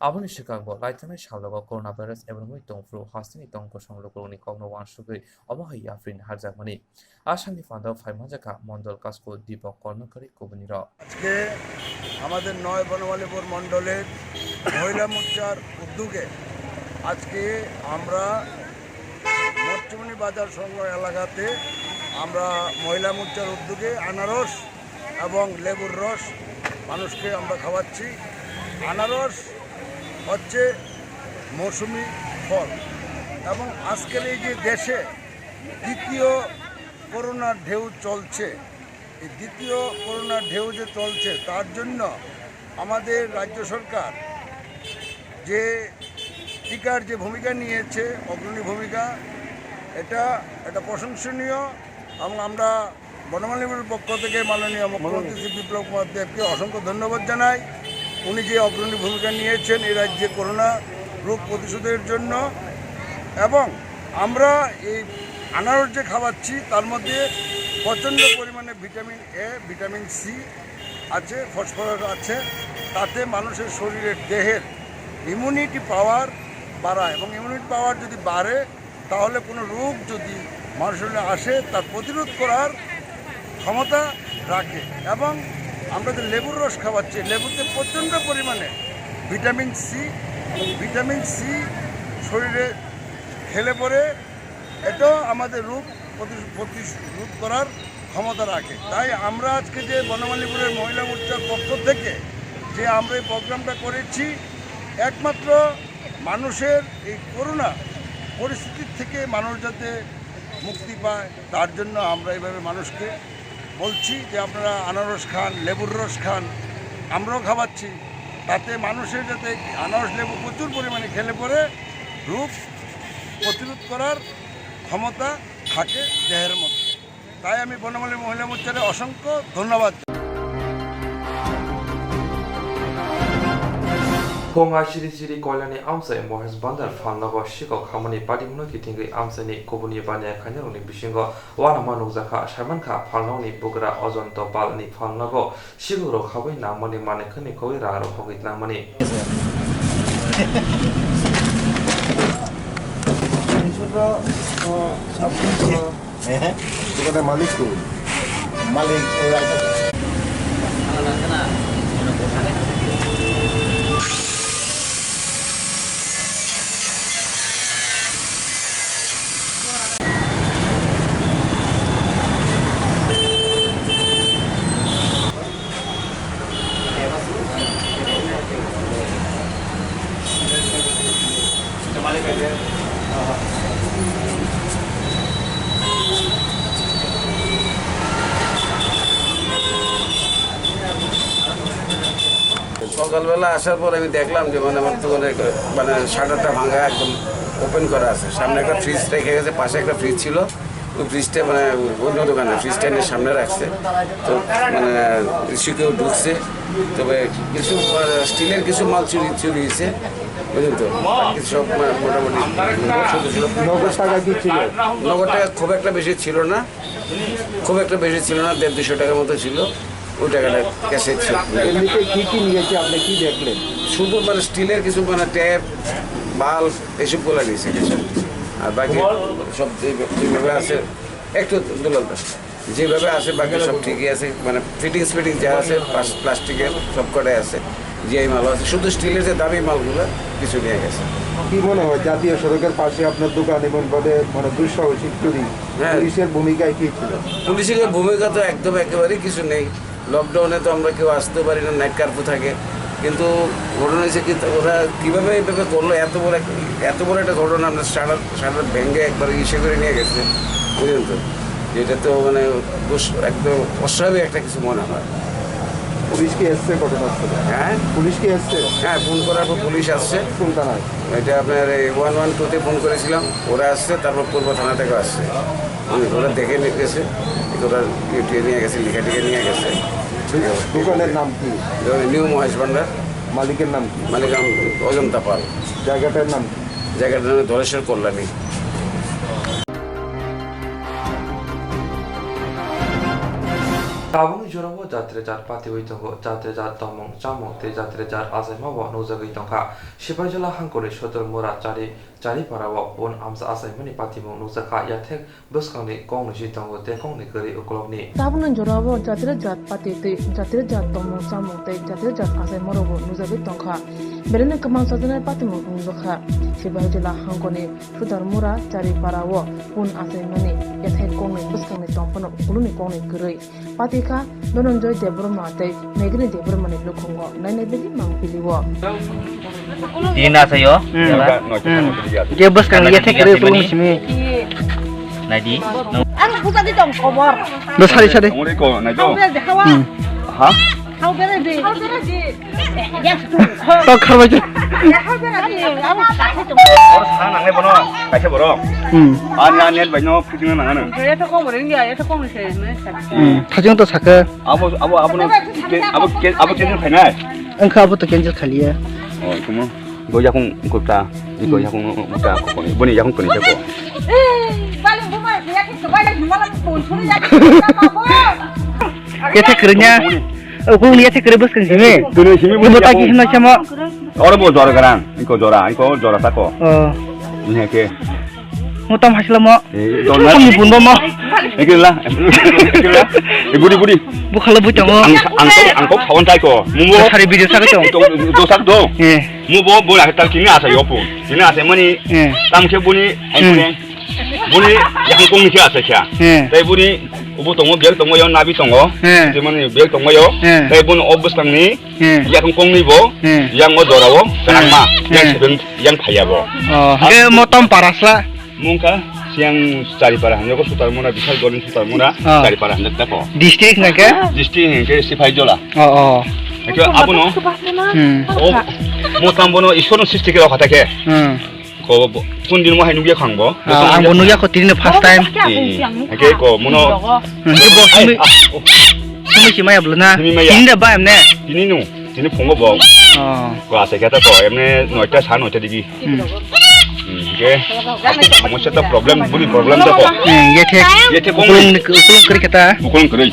Aboni swkangbo laithanai salogo coronavirus ebongwi tongphuru hasteni tong kosong lukurokni kokno uansugwi omo hai yapri naharjakmani. A salni phandao phaimanjakha Mondol Kasko Dipok Kornokari kubunirok. আজকে আমাদের নয় বনমালীপুর মণ্ডলের মহিলা মোর্চার উদ্যোগে আজকে আমরা মরচুমনি বাজার সংলগ্ন এলাকাতে আমরা মহিলা মোর্চার উদ্যোগে আনারস এবং লেবুর রস মানুষকে আমরা খাওয়াচ্ছি। আনারস হচ্ছে মৌসুমি ফল এবং আজকের এই যে দেশে দ্বিতীয় করোনার ঢেউ চলছে, এই দ্বিতীয় করোনার ঢেউ যে চলছে, তার জন্য আমাদের রাজ্য সরকার যে টিকার যে ভূমিকা নিয়েছে, অগ্রণী ভূমিকা, এটা একটা প্রশংসনীয়। এবং আমরা বনমালীপুরের পক্ষ থেকে মাননীয় মুখ্যমন্ত্রী শ্রী বিপ্লব কুমার দেবকে অসংখ্য ধন্যবাদ জানাই। উনি যে অগ্রণী ভূমিকা নিয়েছেন এই রাজ্যে করোনা রোগ প্রতিরোধের জন্য, এবং আমরা এই আনারস যে খাওয়াচ্ছি, তার মধ্যে প্রচণ্ড পরিমাণে ভিটামিন এ, ভিটামিন সি আছে, ফসফরাস আছে। তাতে মানুষের শরীরের, দেহের ইমিউনিটি পাওয়ার বাড়ায়, এবং ইমিউনিটি পাওয়ার যদি বাড়ে, তাহলে কোনো রোগ যদি মানুষের শরীরে আসে, তার প্রতিরোধ করার ক্ষমতা রাখে। এবং আমরা যে লেবুর রস খাওয়াচ্ছি, লেবুতে প্রচণ্ড পরিমাণে ভিটামিন সি, এবং ভিটামিন সি শরীরে খেলে পরে এটাও আমাদের রোগ প্রতি-, প্রতিরোধ করার ক্ষমতা রাখে। তাই আমরা আজকে যে বনমালীপুরের মহিলা মোর্চার পক্ষ থেকে যে আমরা এই প্রোগ্রামটা করেছি, একমাত্র মানুষের এই করোনা পরিস্থিতির থেকে মানুষ যাতে মুক্তি পায়, তার জন্য আমরা এইভাবে মানুষকে বলছি যে আপনারা আনারস খান, লেবুর রস খান, আমরাও খাওয়াচ্ছি। তাতে মানুষের যাতে আনারস, লেবু প্রচুর পরিমাণে খেলে পরে রোগ প্রতিরোধ করার ক্ষমতা থাকে দেহের মধ্যে। তাই আমি বনমালী মহিলা মোর্চারে অসংখ্য ধন্যবাদ জানাই। Konga chiri chiri koilani amchai Mohesh Bandar phalnogo sikok hamani patimungno kitingwi amchaini kubuni baniya khainarokni bisingo uanama nukjakha. Saimankha, phalnokni bugra Ojonto Palni phalnogo sikukrok habwi nangmani manikhwni kogwi raharok hogwi tlangmani. দোকানের মালিক তো। মালিক ওই একটা সকালবেলা আসার পর আমি দেখলাম যে মানে আমার দোকানে মানে শাটারটা ভাঙা, একদম ওপেন করা আছে, সামনে একটা ফ্রিজ রেখে গেছে, পাশে একটা ফ্রিজ ছিল, ওই ফ্রিজটা মানে অন্য দোকানে, ফ্রিজটা এনে সামনে রাখছে। তো মানে নিশ্চয়ই কেউ ঢুকছে, তবে কিছু আহ, স্টিলের কিছু মাল চুরি চুরি হয়েছে, বুঝলেন তো? বাকি সব মানে মোটামুটি ছোটো ছোটো। নগদ টাকা কি ছিল? নগদ টাকা খুব একটা বেশি ছিল না, খুব একটা বেশি ছিল না, দেড় দুশো টাকার মতো ছিল। ওই টাকাটা ক্যাশে ছিল। এমনিতে কি কি নিয়েছে, আপনি কি দেখলেন? শুধু মানে স্টিলের কিছু মানে ট্যাপ, বাল্ব, এইসবগুলো নিয়েছে কিছু। আর বাকি সব যে যেভাবে আছে, একটু দুলাল দা, যেভাবে আছে বাকি সব ঠিকই আছে, মানে ফিটিংস ফিটিংস যা আছে প্লাস-, প্লাস্টিকের সব কটাই আছে, জিআই মালও আছে, শুধু স্টিলের যে দামি মালগুলো কিছু নিয়ে গেছে। কি মনে হয়, জাতীয় সড়কের পাশে আপনার দোকান এমন ভাবে মানে দুঃসাহসিক চুরি, হ্যাঁ। পুলিশের ভূমিকায় কি ছিল? পুলিশের ভূমিকা তো একদম একেবারেই কিছু নেই। লকডাউনে তো আমরা কেউ আসতেও পারি না, নাইট কারফিউ থাকে। কিন্তু ঘটনা হয়েছে কি, ওরা কীভাবে এইভাবে করলো, এত বড় এক-, এত বড় একটা ঘটনা, আমরা শাটার শাটার ভেঙে একবার ইসে করে নিয়ে গেছে, বুঝলেন তো? যেটা তো মানে দুস-, একদম অস্বাভাবিক একটা কিছু মনে হয়। পুলিশ কি এসছে ঘটনাস্থলে? হ্যাঁ? পুলিশ কি এসছে? হ্যাঁ, ফোন করার পর পুলিশ আসছে। কোন থানায়? এটা আপনার এই ওয়ান ওয়ান টুতে ফোন করেছিলাম, ওরা আসছে, তারপর পূর্ব থানা থেকে আসছে। হুম, ওরা দেখে নিয়ে গেছে, ওরা ইয়ে টিয়ে নিয়ে গেছে, লিখে টিকে নিয়ে গেছে। দোকানের নাম কি? নিউ মহেশ ভান্ডার। মালিকের নাম কি? মালিক আম-, অজন্তা পাল। জায়গাটার নাম কি? জায়গাটার নাম ধলেশ্বর Kalyani. Tabukni jorao jatri jat patiwi tongo, jatri jat tongmung chamung tei jatri jat achaima bo nukjagwi tongkha. Sipaijala hangkoni Sotor Mura Chari, Chari Parao pun amsa achaimani patimung nukjakha, yathek bwskangni kok nwi si tongo tei kok nwi kwrwi ukulokni. Tabukni jorao jatri jat pati tei jatri jat tongmung chamung tei jatri jat achaima rokbo nukjagwi tongkha. Belai no kwmang chajaknai patimung wngjakha. Sipaijala hangkoni Sotor Mura Chari Parao pun achaimani yathek kok nwi bwskangni tong phano ukulokni kok nwi kwrwi. Patikha Dhananjoy Debbarma tei Megini Debbarmani lukhungo nainai bagwi mang pilio. Tin asa yo. Hmm. Jela. Hmm. Je bwskang ye thek re tulung simi. Naidi. Ang buka di tong khobor. Do sari sari. Ang ri ko nai do. Ang bere dehawa. Hmm. Ha? Ang bere di. Ang bere di. Tok kharbai je. Ang bere di. Ang bere di. Or sa nang le bono. Kaisa borok. Hmm. Ani ani bai no. Phajing nang ano. Kaya to kong ring ya, ya to kong se, ne sa. Hmm, phajing to saka. Abo, abo, abo no, ke, abo, ke, abo ke khainai. Ang kha abo to cancel khaliya. Oh, ikomo. Go yakung gupta, iko yakung gupta ko. Boni yakung koni ko. Eh, bali buma ya ke to bali buma la pun pun ya ke. Ke thek krinya. Ukung liya thik kre bwskang simi. Tuni simi. Bo taki himna chamo. Oro bo jora garang, iko jora, iko jora tako. Oh. Ini ke. Mutam hasla mo. Eh, dona. Kami pun mo. Ikila. Ikila. Eh, budi, budi. Bukhala bu chamo. Ang, ang, ang kok sawan tai ko. Mumo. Sari video sa ko. Dosak do. Eh. Mubo bo la tal kini asa yopu. Kini asa mani. Eh. Tam ke buni. Buni yakung kong ni khe asa khe. Hmm. Tai buni ubu tongo, bag tongo, yang nabi tongo. Hmm. Jemani bag tongo yo. Hmm. Tai buni o bwskang ni yakung kong ni bo, yang o jora o, yang ma, yang seben, yang phaya bo. Oh, ke motom parasla. Mungka siang Chari Para hanya ko Sutar Mura, Bishal Golden Sutar Mura, Chari Para hanya tako. District na ke? District hanya ke Sipai Jola. Oh, oh. Ke abo no? Hmm. O motom bono Ishwar no srishti khe rokha ta khe. Hmm. Ko bo, kun din mo hai nugya khang bo. Ah, ang bo nugya ko tini first time. Eh, hake ko mono. Hmm, ke bo simi, simi si maya bla na. Simi maya. Tini da ba emne. Tini nu, tini phungo bo. Oh. Ko ase kata ko emne noita sa noita digi. Hmm. Hmm, ke. Amo se ta problem, buri problem ta ko. Hmm, ye thek. Ye thek ko. Ukulung, ukulung kri kata. Ukulung kri.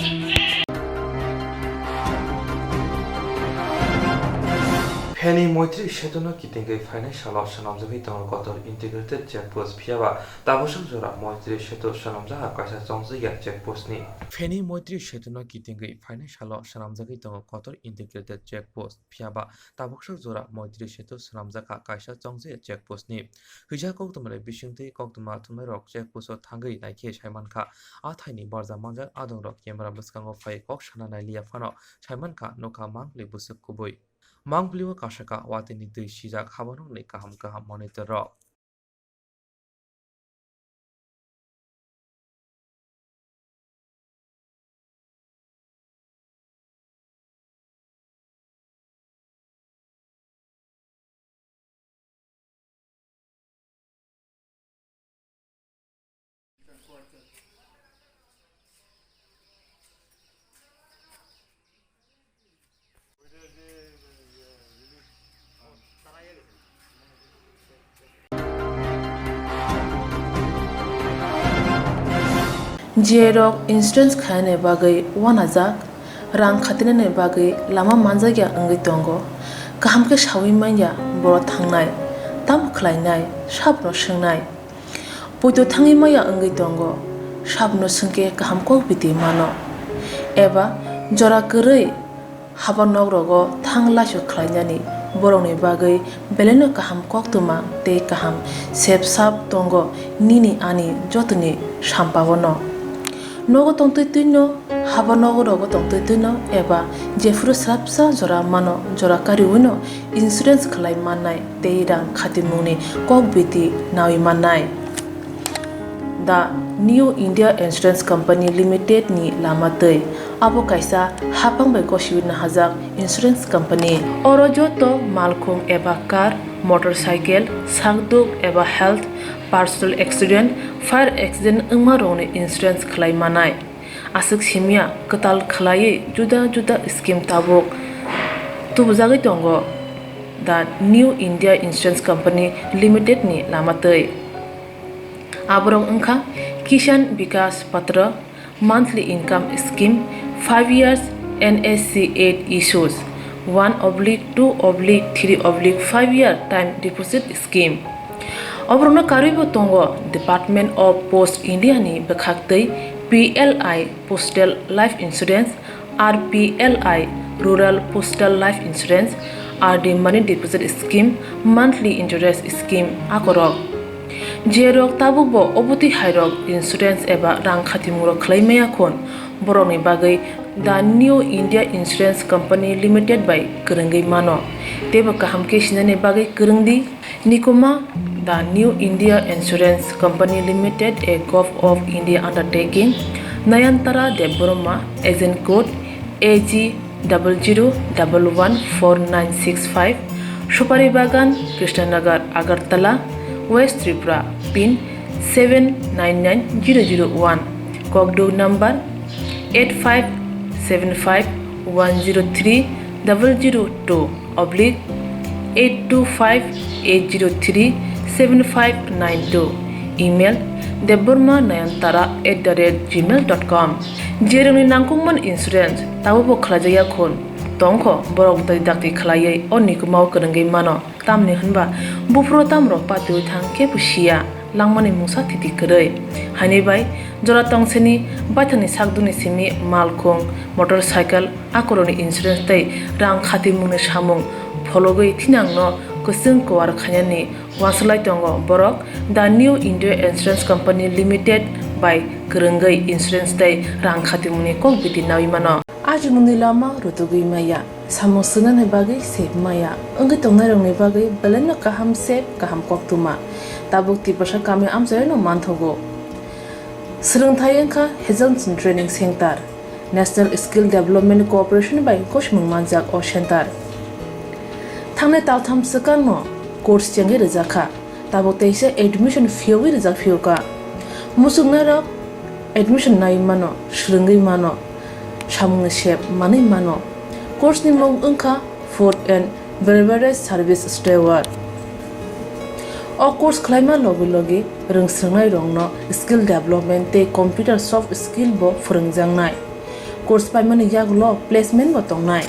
Phaini Moitri Setuno kitingwi phainai salo swnamjagwi tongo Kotor Integrated Check Post, phiyaba tabuksak jora Moitri Setu swnamjakha kaisa chongjak ya check post ni. Phaini Moitri Setuno kitingwi phainai salo swnamjagwi tongo Kotor Integrated Check Post, phiyaba tabuksak jora Moitri Setu swnamjakha kaisa chongjak ya check post ni. Hwija koktwma ni bisingtwi koktwma thumnairok check post o thangwi naikhe saimankha, a thaini barja manjak adongrok camera bwskango phai kok sana nailiya phano saimankha nokha mangli bwswk kubui. Mangpili o kasaka watini twi sijak haborokni kaham kaham monitor rok. J rok insurance khainani bagwi uanajak, rang khatinani bagwi lama manjakya wngwi tongo. Kaham khe saui manya borok thangnai, tamo khlainai, sabono swngnai. Poito thangwi maya wngwi tongo, sabono swngkhe kaham kok biti mano. Eba jora kwrwi haba nok rogo thang laisu khlainani borokni bagwi belaino kaham koktwma tei kaham sep sap tongo nini ani jotoni sampao no. Nogo tongtwi twino, haba nogo rogo tongtwi twino eba jephuru swrapsa jora mano jora kariwino insurance khlai mannai tei rang khatimungni kok biti naui mannai. The New India Insurance Company Limited ni lama twi. Abo kaisa haphang bai gosiwi nahajak insurance company. Oro joto malkhung eba car, motorcycle, sakduk eba health, personal accident, fire accident wngma rokni insurance khlai manai. Aswk simya kwtal khlaiwi juda juda scheme tabuk tubujagwi tongo The New India Insurance Company Limited ni lama twi. Aborok wngkha Kishan Vikas Patra, monthly income scheme, five years N S C eight issues, one oblique two oblique three oblique five year time deposit scheme. Oborokno karwibo tongo Department of Post India ni bwkhaktwi P L I Postal Life Insurance, R P L I Rural Postal Life Insurance, R D Money Deposit Scheme, Monthly Interest Scheme akorok. Jerok tabukbo obotwi hairok insurance eba rang khatimungrok khlai maya khun, borokni bagwi The New India Insurance Company Limited bai kwrwngwi mano, teibo kaham khe sinani bagwi kwrwngdi. Nikuma, The New India Insurance Company Limited, a Govt of India undertaking, Nayantara Debbarma, agent code A G double zero double one four nine six five, Supari Bagan, Krishnanagar, Agartala, West Tripura, pin seven nine nine zero zero one, kokduk number eight five seven five one zero three double zero two oblique eight two five eight zero three seven five nine two, email debbarma nayantara at the rate gmail dot com. Jerokni nangkukmani insurance tabukbo khlaijakya khun, tongkho borok bwtwi dakti khlaiwi o nikumao kwrwngwi mano. Tamni hwnba buphuru tamrok patiui thang kebo siya, langmani mungsa thiti kwrwi. Haini bai jora tongsini baithangni sakdukni simi malkhung, motorcycle, akorokni insurance tei rang khatimungni samung phologwi thinangno kwchwng kuar khainani uansuk lai tongo borok The New India Insurance Company Limited bai kwrwngwi insurance tei rang khatimungni kok biti naui mano. Ajimungni lama rutugwi maya, samung swngnani bagwi sep maya, wngwi tongnairokni bagwi belaino kaham sep, kaham koktwma. Tabuk Tiprasa kami amchaino manthogo. Swrwngthai wngkha Hazelton Training Center, National Skill Development Corporation bai gosimung manjak o center. Thangnai taltham swkangno course chengwi rwjakha. Tabuk teisa admission phiyogwi rijak phiyokha. Muchungnairok admission naiwi mano, swrwngwi mano, samungni sep manwi mano. Course ni mung wngkha Food and Beverage Service Steward. O course khlaima logi logi rwngswrwngnairokno skill development tei computer soft skill bo phwrwngjaknai. Course paimani yagulo placement bo tongnai.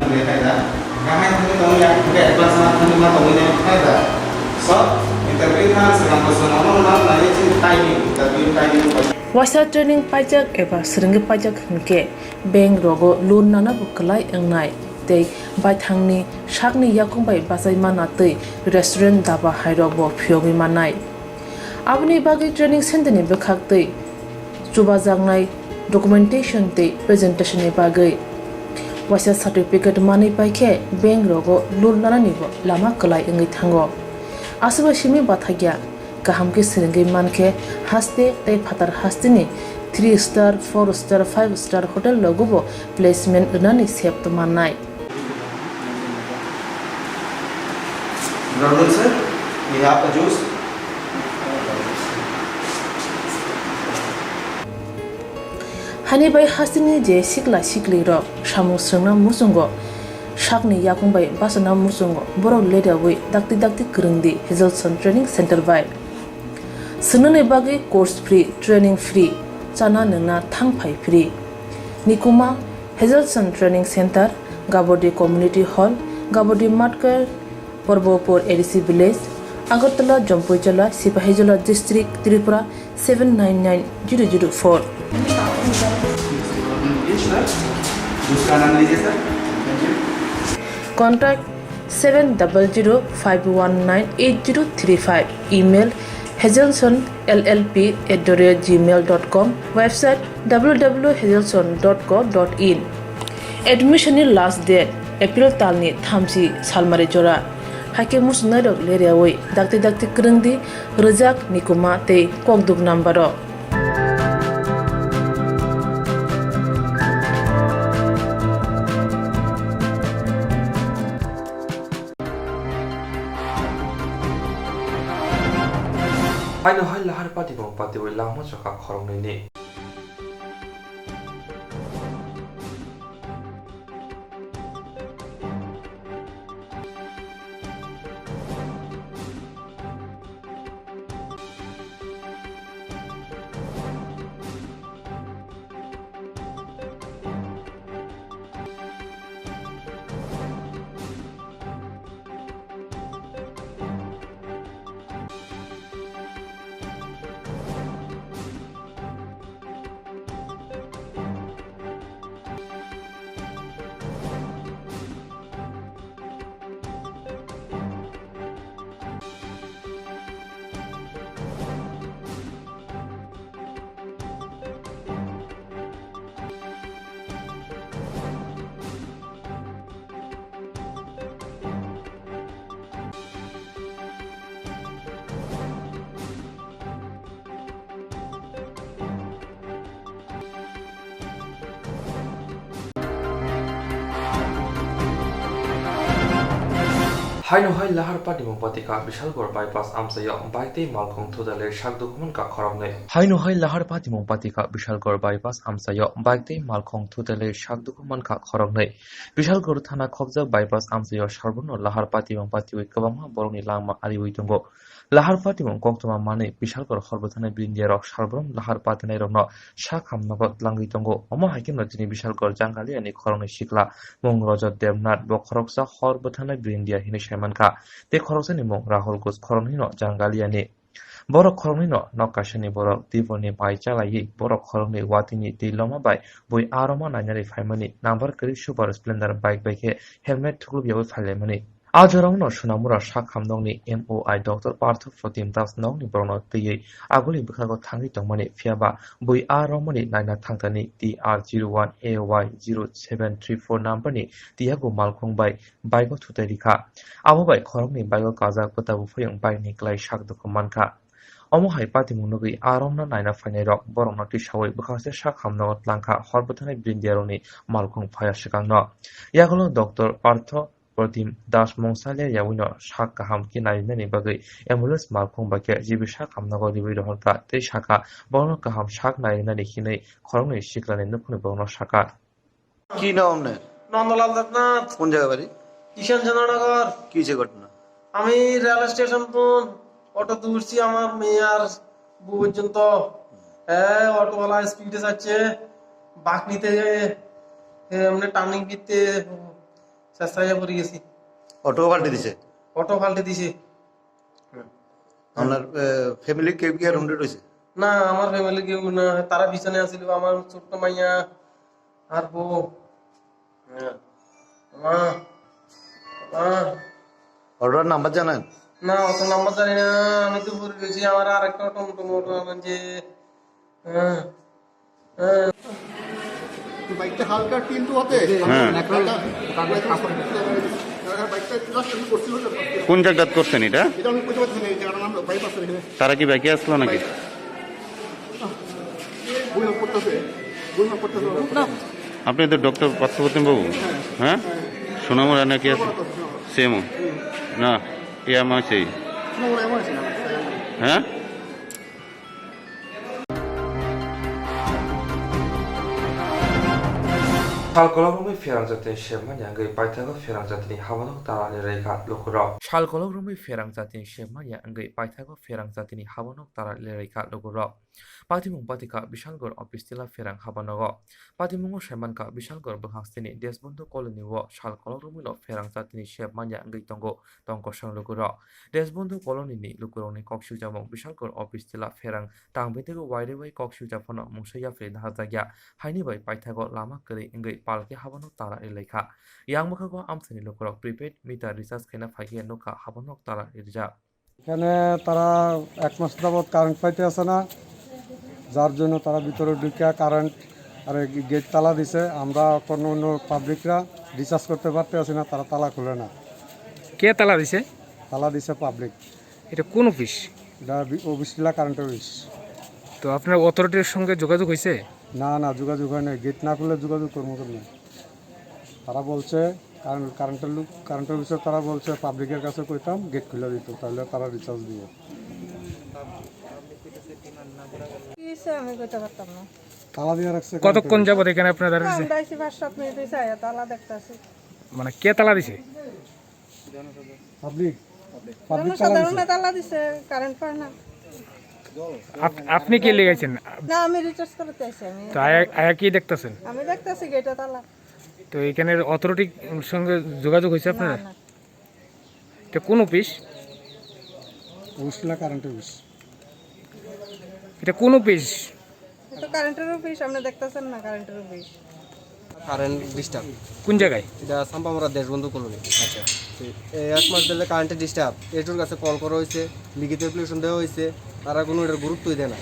Waisa training paijak eba swrwngwi paijak hwnkhe bank rogo loan nana bo kwlai wngnai tei baithangni sakni yakung bai bachai mana tei restaurant daba hairok bo phiyogwi mannai. Aboni bagwi training center ni bwkhak tei chubajaknai documentation tei presentation ni bagwi waisa certificate manwi paikhe bank rogo loan nanani bo lama kwlai wngwi thango. Aswkbai simi bathakya kaham khe swrwngwi mankhe haste tei phatar hasteni three star, four star, five star hotel rogo bo placement rwnani sep tongmannai. Good afternoon, sir. We have a juice. Hani bai hasteni je sikla siklirok samung swrwngna muchungo, sakni yakung bai bachana muchungo, borok leriawi dakti dakti kwrwng di Hazelson Training Center bai. Swngnani bagwi course free, training free, chana nwngna thang phai free. Nikuma Hazelson Training Center, Gabodi Community Hall, Gabodi Matkar, Porbopur A D C Village, Agartala, Jompuijola, Sipahijola District, Tripura seven nine nine zero zero four. Contact seven double zero five one nine eight zero three five. Email hazelson L L P at the rate gmail dot com. Website W W W hazelson dot co dot in. Admission ni last date April talni thamchi salmari jora. Haikhe muchungnairok leriawi dakti dakti kwrwng di, rwjak, nikuma tei kokduk number o. Haino hai lahar pati bong pati bai langma chokha khoroknwi ni. Haino hai lahar patimung patika Bishalgarh bypass amchaio bike tei malkhung thudale sak dukhuman ka khoroknwi. Haino hai lahar patimung patika Bishalgarh bypass amchaio bike tei malkhung thudale sak dukhuman ka khoroknwi. Bishalgarh thana khopjak bypass amchaio sarbono lahar patimung patiwi kwbangma borokni langma ariwi tongo. Lahar patimung koktwma manwi Bishalgarh hor bwthanai brindiarok sarborom lahar patinairokno sak hamnogo tlangwi tongo. Omo hai kheno chini Bishalgarh Jangaliyani khoroknwi sikla mung Rajat Debnath, bo khoroksa hor bwthanai brindia hinwi saimankha. Tei khoroksani mung Rahul Ghosh, khoroknwino Jangaliyani. Borok khoroknwino nok kaisani borok twibolni bai chalaiwi borok khoroknwi watwini twi loma bai bui aro ma nainani phaimani number kwrwi Super Splendor bike bai khe helmet thuklubyawi phailaimani. A jorao no Sonamura sak hamnokni M O I Doctor Partho Protim Das nokni borokno twiwi aguli bwkhago thangwi tongmani, phiyaba bui a romani naina thangthani T R zero one A Y zero seven three four number ni tiyago malkhung bai bike o thutai rikha. Abo bai khoroknwi bike o kajak bwta buphayung bike ni klai sak dukhu mankha. Omo hai patimung nugwi a romno naina phainairok borokno tisawi bwkhakse sak hamnogo tlangkha hor bwthanai brindiarokni malkhung phaya swkangno. Yagulo Doctor Partho Protim Das mungsa le yawino sak kaham khe nainani bagwi ambulance malkhung bai khe G B sak hamnogo riwi rohorkha tei sakha, borokno kaham sak nainani hinwi khoroknwi siklani nukhungni borokno sakha. কি নাম আপনার? নন্দলাল দেবনাথ। কোন জায়গা বাড়ি? কিষানচন্দ্রনগর। কি হয়েছে ঘটনা? আমি রেল স্টেশন তো অটো তুলছি আমার মেয়ে আর বউ পর্যন্ত। হ্যাঁ, অটোওয়ালা স্পিডে যাচ্ছে, বাঁক নিতে, এ, এমনি টার্নিং দিতে চেষ্টা করে পড়ে গেছি। অটো পাল্টে দিছে? অটো পাল্টে দিছে। হুম। আপনার, এ, ফ্যামিলি কেউ কি আর রুমে রয়েছে? না, আমার ফ্যামিলি কেউ না, তারা পিছনে আছিল, আমার ছোট্ট মাইয়া আর বউ। হ্যাঁ। মা, মা। অটোর নাম্বার জানেন? না, অত নাম্বার জানি না, আমি তো ভুলে গেছি, আমার আর একটা অটো, অটো, অটো, আমার যে, হ্যাঁ। বাইকটা হালকা টিল্ট হতে হ্যাঁ। বাইকটা, বাইকটা just আমি করছি হলো। কোন জায়গাত করছেন এটা? এটা আমি বুঝতে পারছি না, এই জায়গাটার নাম বাইপাস এখানে। তারা কি বাইকে আসলো নাকি? বই করতেছে, বই করতেছে। আপনি তো ডক্টর পার্থপ্রতিম বাবু, হ্যাঁ? সোনামুড়া নাকি আছে? সেম না, এ আমার সেই। সোনামুড়া এমন আছে না? হ্যাঁ? Sal kolok romwi pherang jatini sep manya wngwi paithago pherang jatini habanok tala lerwi kha lukurok. Sal kolok romwi pherang jatini sep manya wngwi paithago pherang jatini habanok tala lerwi kha lukurok. Patimung patikha Bishalgarh office tila pherang habanogo. Patimungo saimankha Bishalgarh bwkhaksteni Deshbandhu colony o sal kolok romwino pherang jatini sep manya wngwi tongo tongkosong lukurok. Deshbandhu colony ni lukurokni kok swijamung Bishalgarh office tila pherang tang bedego wairwi bai kok swijak phano mungsa yapri naharjakya. Haini bai paithago lama kwrwi wngwi palki habano tala rilai kha. Yang bwkhago amchaini lukurok prepaid meter recharge khaina phaikhe nukha habano tala rijak. এখানে তারা এক মাস যাবৎ কারেন্ট পাইতে আসে না, যার জন্য তারা ভিতরে ঢুকে কারেন্ট আর এই গেট তালা দিছে। আমরা কোনো অন্য পাবলিকরা রিচার্জ করতে পারতে আসি না, তারা তালা খুলে না। কে তালা দিছে? তালা দিছে পাবলিক। এটা কোন অফিস? এটা বি-, অফিস টিলা কারেন্ট অফিস। তো আপনার অথরিটির সঙ্গে যোগাযোগ হয়েছে? না, না, যোগাযোগ হয় না। গেট না খুললে যোগাযোগ করবো কেমনে? তারা বলছে, কারণ কারেন্টের লোক, কারেন্টের বিষয়ে তারা বলছে পাবলিকের কাছে কইতাম, গেট খুলে দিত, তাহলে তারা রিচার্জ দিব। কি হয়েছে আমি কইতে পারতাম না। তালা দিয়ে রাখছে কতক্ষণ কারেন্টের। যাবত এখানে আপনারা দাঁড়িয়ে আছেন? আমরা আইছি পাঁচ সাত মিনিট হয়েছে, আয়া তালা দেখতাছি। মানে কে তালা দিছে? পাবলিক, পাবলিক তালা দিছে। জনসাধারণে তালা দিছে, কারেন্ট পায় না। আপ-, আপনি কি লেগেছেন? না, আমি রিচার্জ করতে আইছি আমি। তো আয়া, আয়া কি দেখতেছেন? আমি দেখতাছি গেটে তালা। তো এখানের অথরিটির সঙ্গে যোগাযোগ হয়েছে আপনার? না, না। এটা কোন অফিস? অফিস টিলা কারেন্ট অফিস। এটা কোন অফিস? এটা কারেন্টের অফিস, আপনি দেখতেছেন না কারেন্টের অফিস। Current disturb. কোন জায়গায়? এটা সাম্পামরা দেশবন্ধু কলোনি। আচ্ছা। এই এক মাস ধরে কারেন্টের ডিস্টার্ব। এটার কাছে কল করা হয়েছে, লিখিত অ্যাপ্লিকেশন দেওয়া হয়েছে, তারা কোনো এটার গুরুত্বই দেয় না।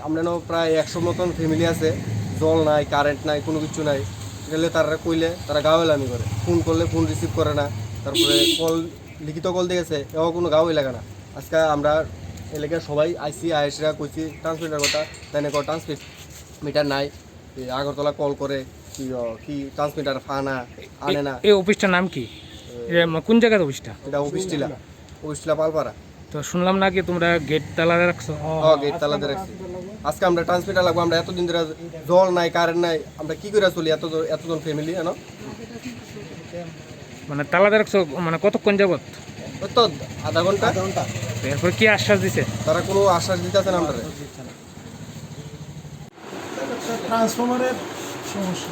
আমরা এখানে প্রায় একশো মতন ফ্যামিলি আছে, জল নাই, কারেন্ট নাই, কোনো কিছু নাই। এটা হলে তারা কইলে তারা গাওয়ালামি করে, ফোন করলে ফোন রিসিভ করে না, তারপরে কল, লিখিত কল দিয়ে গেছে, এও কোনো গাওয়াই লাগে না। আজকে আমরা এলাকার সবাই আইসি, আয়েসরা কইছি ট্রান্সমিটার কথা, তাই না? ট্রান্সমিট মিটার নাই। এই আগরতলা কল করে কি, ও, কি ট্রান্সমিটার ফানা আনে না। এ-, এই অফিসটার নাম কি? এ, মা-, কোন জায়গার অফিসটা? এটা অফিস টিলা, অফিস টিলা পালপাড়া। তো শুনলাম নাকি তোমরা গেট তালা রাখছো? হ্যাঁ, গেট তালা দিয়ে রাখছি। আজকে আমরা ট্রান্সমিটার লাগবো, আমরা এতদিন ধরে জল নাই, কারেন্ট নাই, আমরা কি করে চলি এত জ-, এতজন ফ্যামিলি, জানো? মানে তালা দিয়ে রাখছো, মানে কতক্ষণ যাবত? ওই তো আধা ঘন্টা। আধা ঘন্টা। তো এরপর কি আশ্বাস দিছে? তারা কোনো আশ্বাস দিতেছে না আমরা। একটা ট্রান্সফরমারের সমস্যা।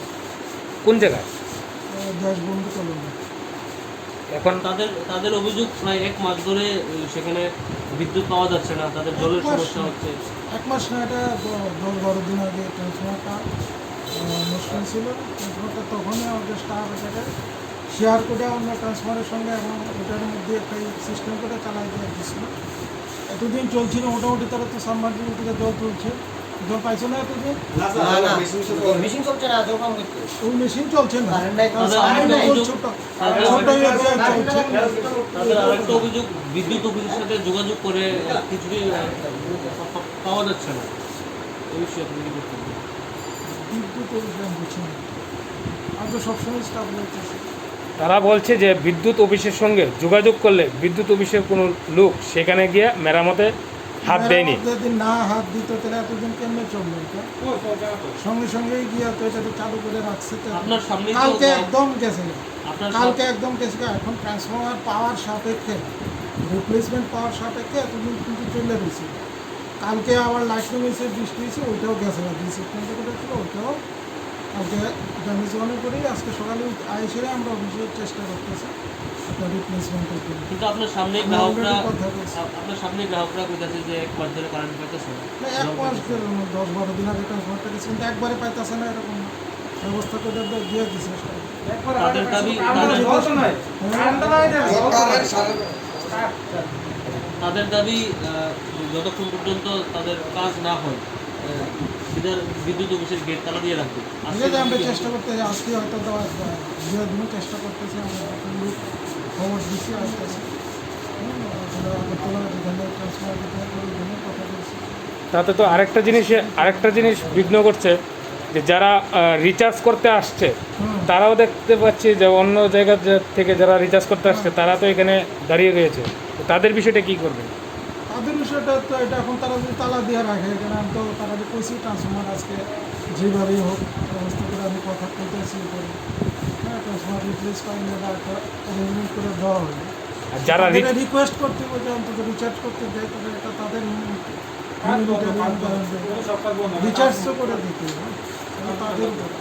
কোন জায়গায়? আহ, দেশবন্ধু কলোনি। এখন তাদের, তাদের অভিযোগ প্রায় এক মাস ধরে, উম, সেখানে বিদ্যুৎ পাওয়া যাচ্ছে না, তাদের জলের এক মাস সমস্যা না। হচ্ছে। এক মাস না, এটা দ-, দশ বারো দিন আগে ট্রান্সফরমারটা, আহ, নষ্ট হয়েছিল। ট্রান্সফরমারটা তখনই আমাদের স্টাফ এটাকে শেয়ার করে অন্য ট্রান্সফরমারের সঙ্গে এবং ওটার মধ্যে একটা সিস্টেম করে চালাই দিয়ে দিচ্ছিল। এতদিন চলছিল মোটামুটি, তারা তো সাবমার্সিবল থেকে জল তুলছে, জল পাইছো না এতদিন? না, স্যার, না, না। মেশিন চলছে না। মেশিন চলছে না, জল পাম্প করছে। ওই মেশিন চলছে না। কারেন্ট নাই, তাদের সাবমার্সিবল আরেকটা অভিযোগ, ছোট, তাদের ছোট আরেকটা, এরিয়া চলছে। তাদের আরেকটা অভিযোগ, বিদ্যুৎ অফিসের সাথে যোগাযোগ করে কিছুই, আহ, পা-, পা-, পাওয়া যাচ্ছে না। এই বিষয়ে আপনি কি বলবেন? বিদ্যুৎ অফিস আমি বুঝি না। আমি তো সবসময় স্টাফ বলতেছি। তারা বলছে যে বিদ্যুৎ অফিসের সঙ্গে যোগাযোগ করলে বিদ্যুৎ অফিসের কোনো লোক সেখানে গিয়ে মেরামতে হাত দেয়নি। মেরামত যদি না হাত দিত, তাহলে এতদিন কেমনে চললো এটা? সঙ্গে সঙ্গেই গিয়ে তো এটা তো চালু করে রাখছে তো। আপনার সামনেই তো কালকে একদম গেছে না। আপনার সাম- কালকে একদম গেছে না। এখন ট্রান্সফরমার পাওয়ার সাপেক্ষে, রিপ্লেসমেন্ট পাওয়ার সাপেক্ষে এতদিন কিন্তু চলে রয়েছে। কালকে আবার লাইট রুম এসে বৃষ্টি হয়েছে, ওইটাও গেছে না। দুই সেপ্টেম্বর করে ছিল, ওইটাও কালকে ড্যামেজ মনে করি আজকে সকালে আইসে আমরা অফিসে চেষ্টা করতেছি একটা রিপ্লেসমেন্টের জন্য। কিন্তু আপনার সামনেই আমরা গ্রাহকরা, already কথা বলছি। আপ-, আপনার সামনেই গ্রাহকরা কইতাছে যে এক মাস ধরে কারেন্ট পাইতেছে না। না, এক মাস কেন? দশ বারো দিন আগে ট্রান্সফারটা গেছে, কিন্তু একবারে পাইতেছে না, এরকম না। ব্যবস্থা করে দে-, দিয়ে দিছে সব। তাদের দাবি, তাদের, তাদের দাবি, আহ, যতক্ষণ পর্যন্ত তাদের কাজ না হয়, আহ, বিদ্যুৎ অফিসের গেট তালা দিয়ে রাখবে। ঠিক আছে, আমরা চেষ্টা করতে, আজকে হয়তো তো, আহ, দিয়ে দিন চেষ্টা করতেছি, আমরা যতটুকু খবর দিচ্ছি, আসতেছি। হুম, ওখানে আগরতলা যেখানে ট্রান্সফার দিতে হবে, ওইখানে কথা বলছি। তাতে তো আরেকটা জিনিসে, আরেকটা জিনিস বিঘ্ন করছে যে যারা, আহ, রিচার্জ করতে আসছে, হুম। তারাও দেখতে পাচ্ছি যে অন্য জায়গা যে-, থেকে যারা রিচার্জ করতে আসছে, তারা তো এখানে দাঁড়িয়ে রয়েছে। তো তাদের বিষয়টা কি করবেন? তাদের বিষয়ে এটা তো, এটা এখন তারা যদি তালা দিয়ে রাখে, এখানে আমি তো তারা যে কইছি ট্রান্সফরমার আজকে যেভাবেই হোক ব্যবস্থা করে আমি কথা কইতেছি উপরে। হ্যাঁ, ট্রান্সফরমার রিপ্লেস পাইলে বা একটা অ্যারেঞ্জমেন্ট করে দেওয়া হবে। আর যারা রি- তাদেরকে রিকোয়েস্ট করতে হবে যে অন্তত রিচার্জ করতে দেয়, তবে এটা তাদের ইউনিট, ইউনিটের ইউনিট ব্যালেন্স রিচার্জ তো করে দিতে হবে, এটা তাদের উপরে।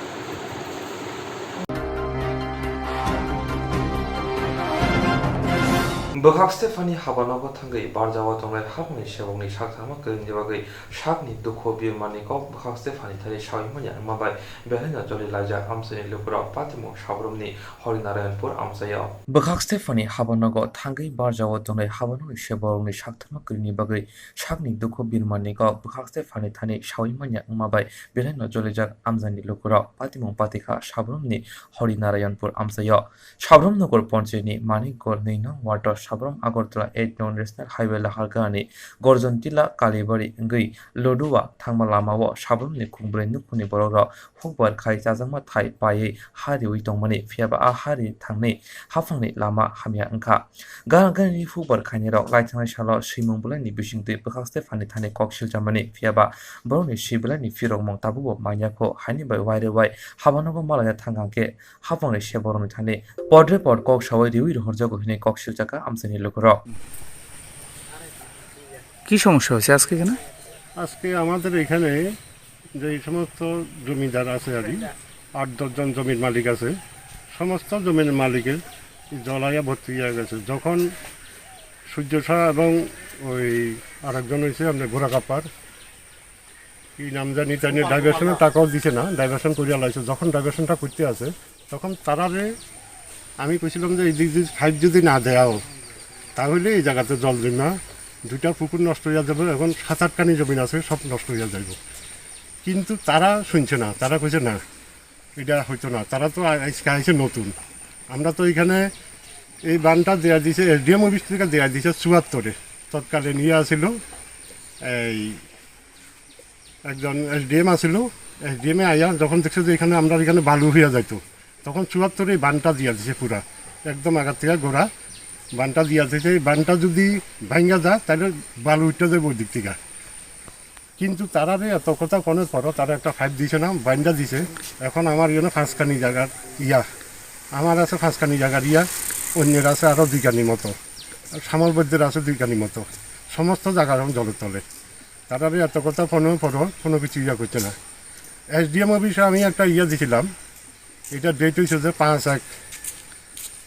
Bwkhak Stephani habanogo thangwi barjao tongnai haphangni sebokni sakthangma kwrwini bagwi sakni dukhu birmani kok bwkhak Stephani thani sawi manya wngma bai belai no joli laijak amchaini lukurok patimung Sabrumni Horinarayanpur amchaio. Bwkhak Stephani habanogo thangwi barjao tongnai habanogni seborokni sakthangma kwrwini bagwi sakni dukhu birmani kok bwkhak Stephani thani sawi manya wngma bai belai no jolijak amchaini lukurok patimung patikha Sabrumni Horinarayanpur amchaio. Sabrum Nagar Panchayatni Manik Gol nwi nong ward o Sabrum Agartala eight nong National Highway lahargani Gorjontila Kalibari wngwi Lodua thangma lamao Sabrumni khungbrwi nukhungni borokrok hukbar khai chajakma thai paiwi ha riwi tongmani, phiyaba a ha ri thangni haphangni lama hamya wngkha. Garang gani hukbar khainirok laithangnai salo swimung bwlaini bisingtwi bwkhak Stephani thani kok silchamani, phiyaba borokni swi bwlaini phirokmung tabukbo manya kho, haini bai waire wai habanogo malaina thangkha khe haphangni seborokni thani podre pod kok sawi riwi rohorjago hinwi kok silchakha amchaini lukurok. কি সমস্যা হয়েছে আজকে এখানে? আজকে আমাদের এখানে যে এই সমস্ত জমিদার আছে আর কি, আট দশ জন জমির মালিক আছে, সমস্ত জমির মালিকের জলাইয়া ভর্তি হয়ে গেছে। যখন সূর্য শাহ এবং ওই আরেকজন হয়েছে আপনার ঘোড়া কাপ্পার, কি নাম জানি, তাই নিয়ে ডাইভারশনের টাকাও দিছে না, ডাইভারশন করিয়া লাইছে। যখন ডাইভারশনটা করতে আছে, তখন তারারে আমি কইছিলাম যে এই দিক যদি পাইপ যদি না দেও, তাহলে এই জায়গাতে জল জমা দুইটা পুকুর নষ্ট হইয়া যাবে, এখন সাত আটখানি জমিন আছে, সব নষ্ট হইয়া যাইব। কিন্তু তারা শুনছে না, তারা কইছে না, এটা হইতো না। তারা তো আ-, আজকে আইছে নতুন। আমরা তো এখানে এই বানটা দেয়া দিছে, এসডিএম অফিস থেকে দেয়া দিছে চুয়াত্তরে। তৎকালীন ইয়ে আছিল, এই একজন এসডিএম আছিল, এসডিএম এ আইয়া যখন দেখছে যে এখানে আমরা এখানে বালু হইয়া যাইতো, তখন চুয়াত্তরে এই বানটা দিয়া দিছে পুরা, একদম আগা থেকে গোড়া বানটা দিয়া দিছে। এই বানটা যদি ভাঙ্গা যায়, তাহলে বালু উঠতে যাইব ওই দিক থেকে। কিন্তু তারারে এত কথা কনের পরও তারা একটা পাইপ দিছে না, বাইন্ডা দিছে। এখন আমার এখানে পাঁচখানি জায়গার ইয়া, আমার আছে পাঁচখানি জায়গার ইয়া, অন্যের আছে আরও দুইখানি মতো, সামল বৈদ্যের আছে দুইখানি মতো, সমস্ত জায়গা এখন জলের তলে। তারারে এত কথা কনের পরও কোনো কিছু ইয়া করছে না। এসডিএম অফিসে আমি একটা ইয়া দিছিলাম, এটা ডেট হয়েছে যে পাঁচ এক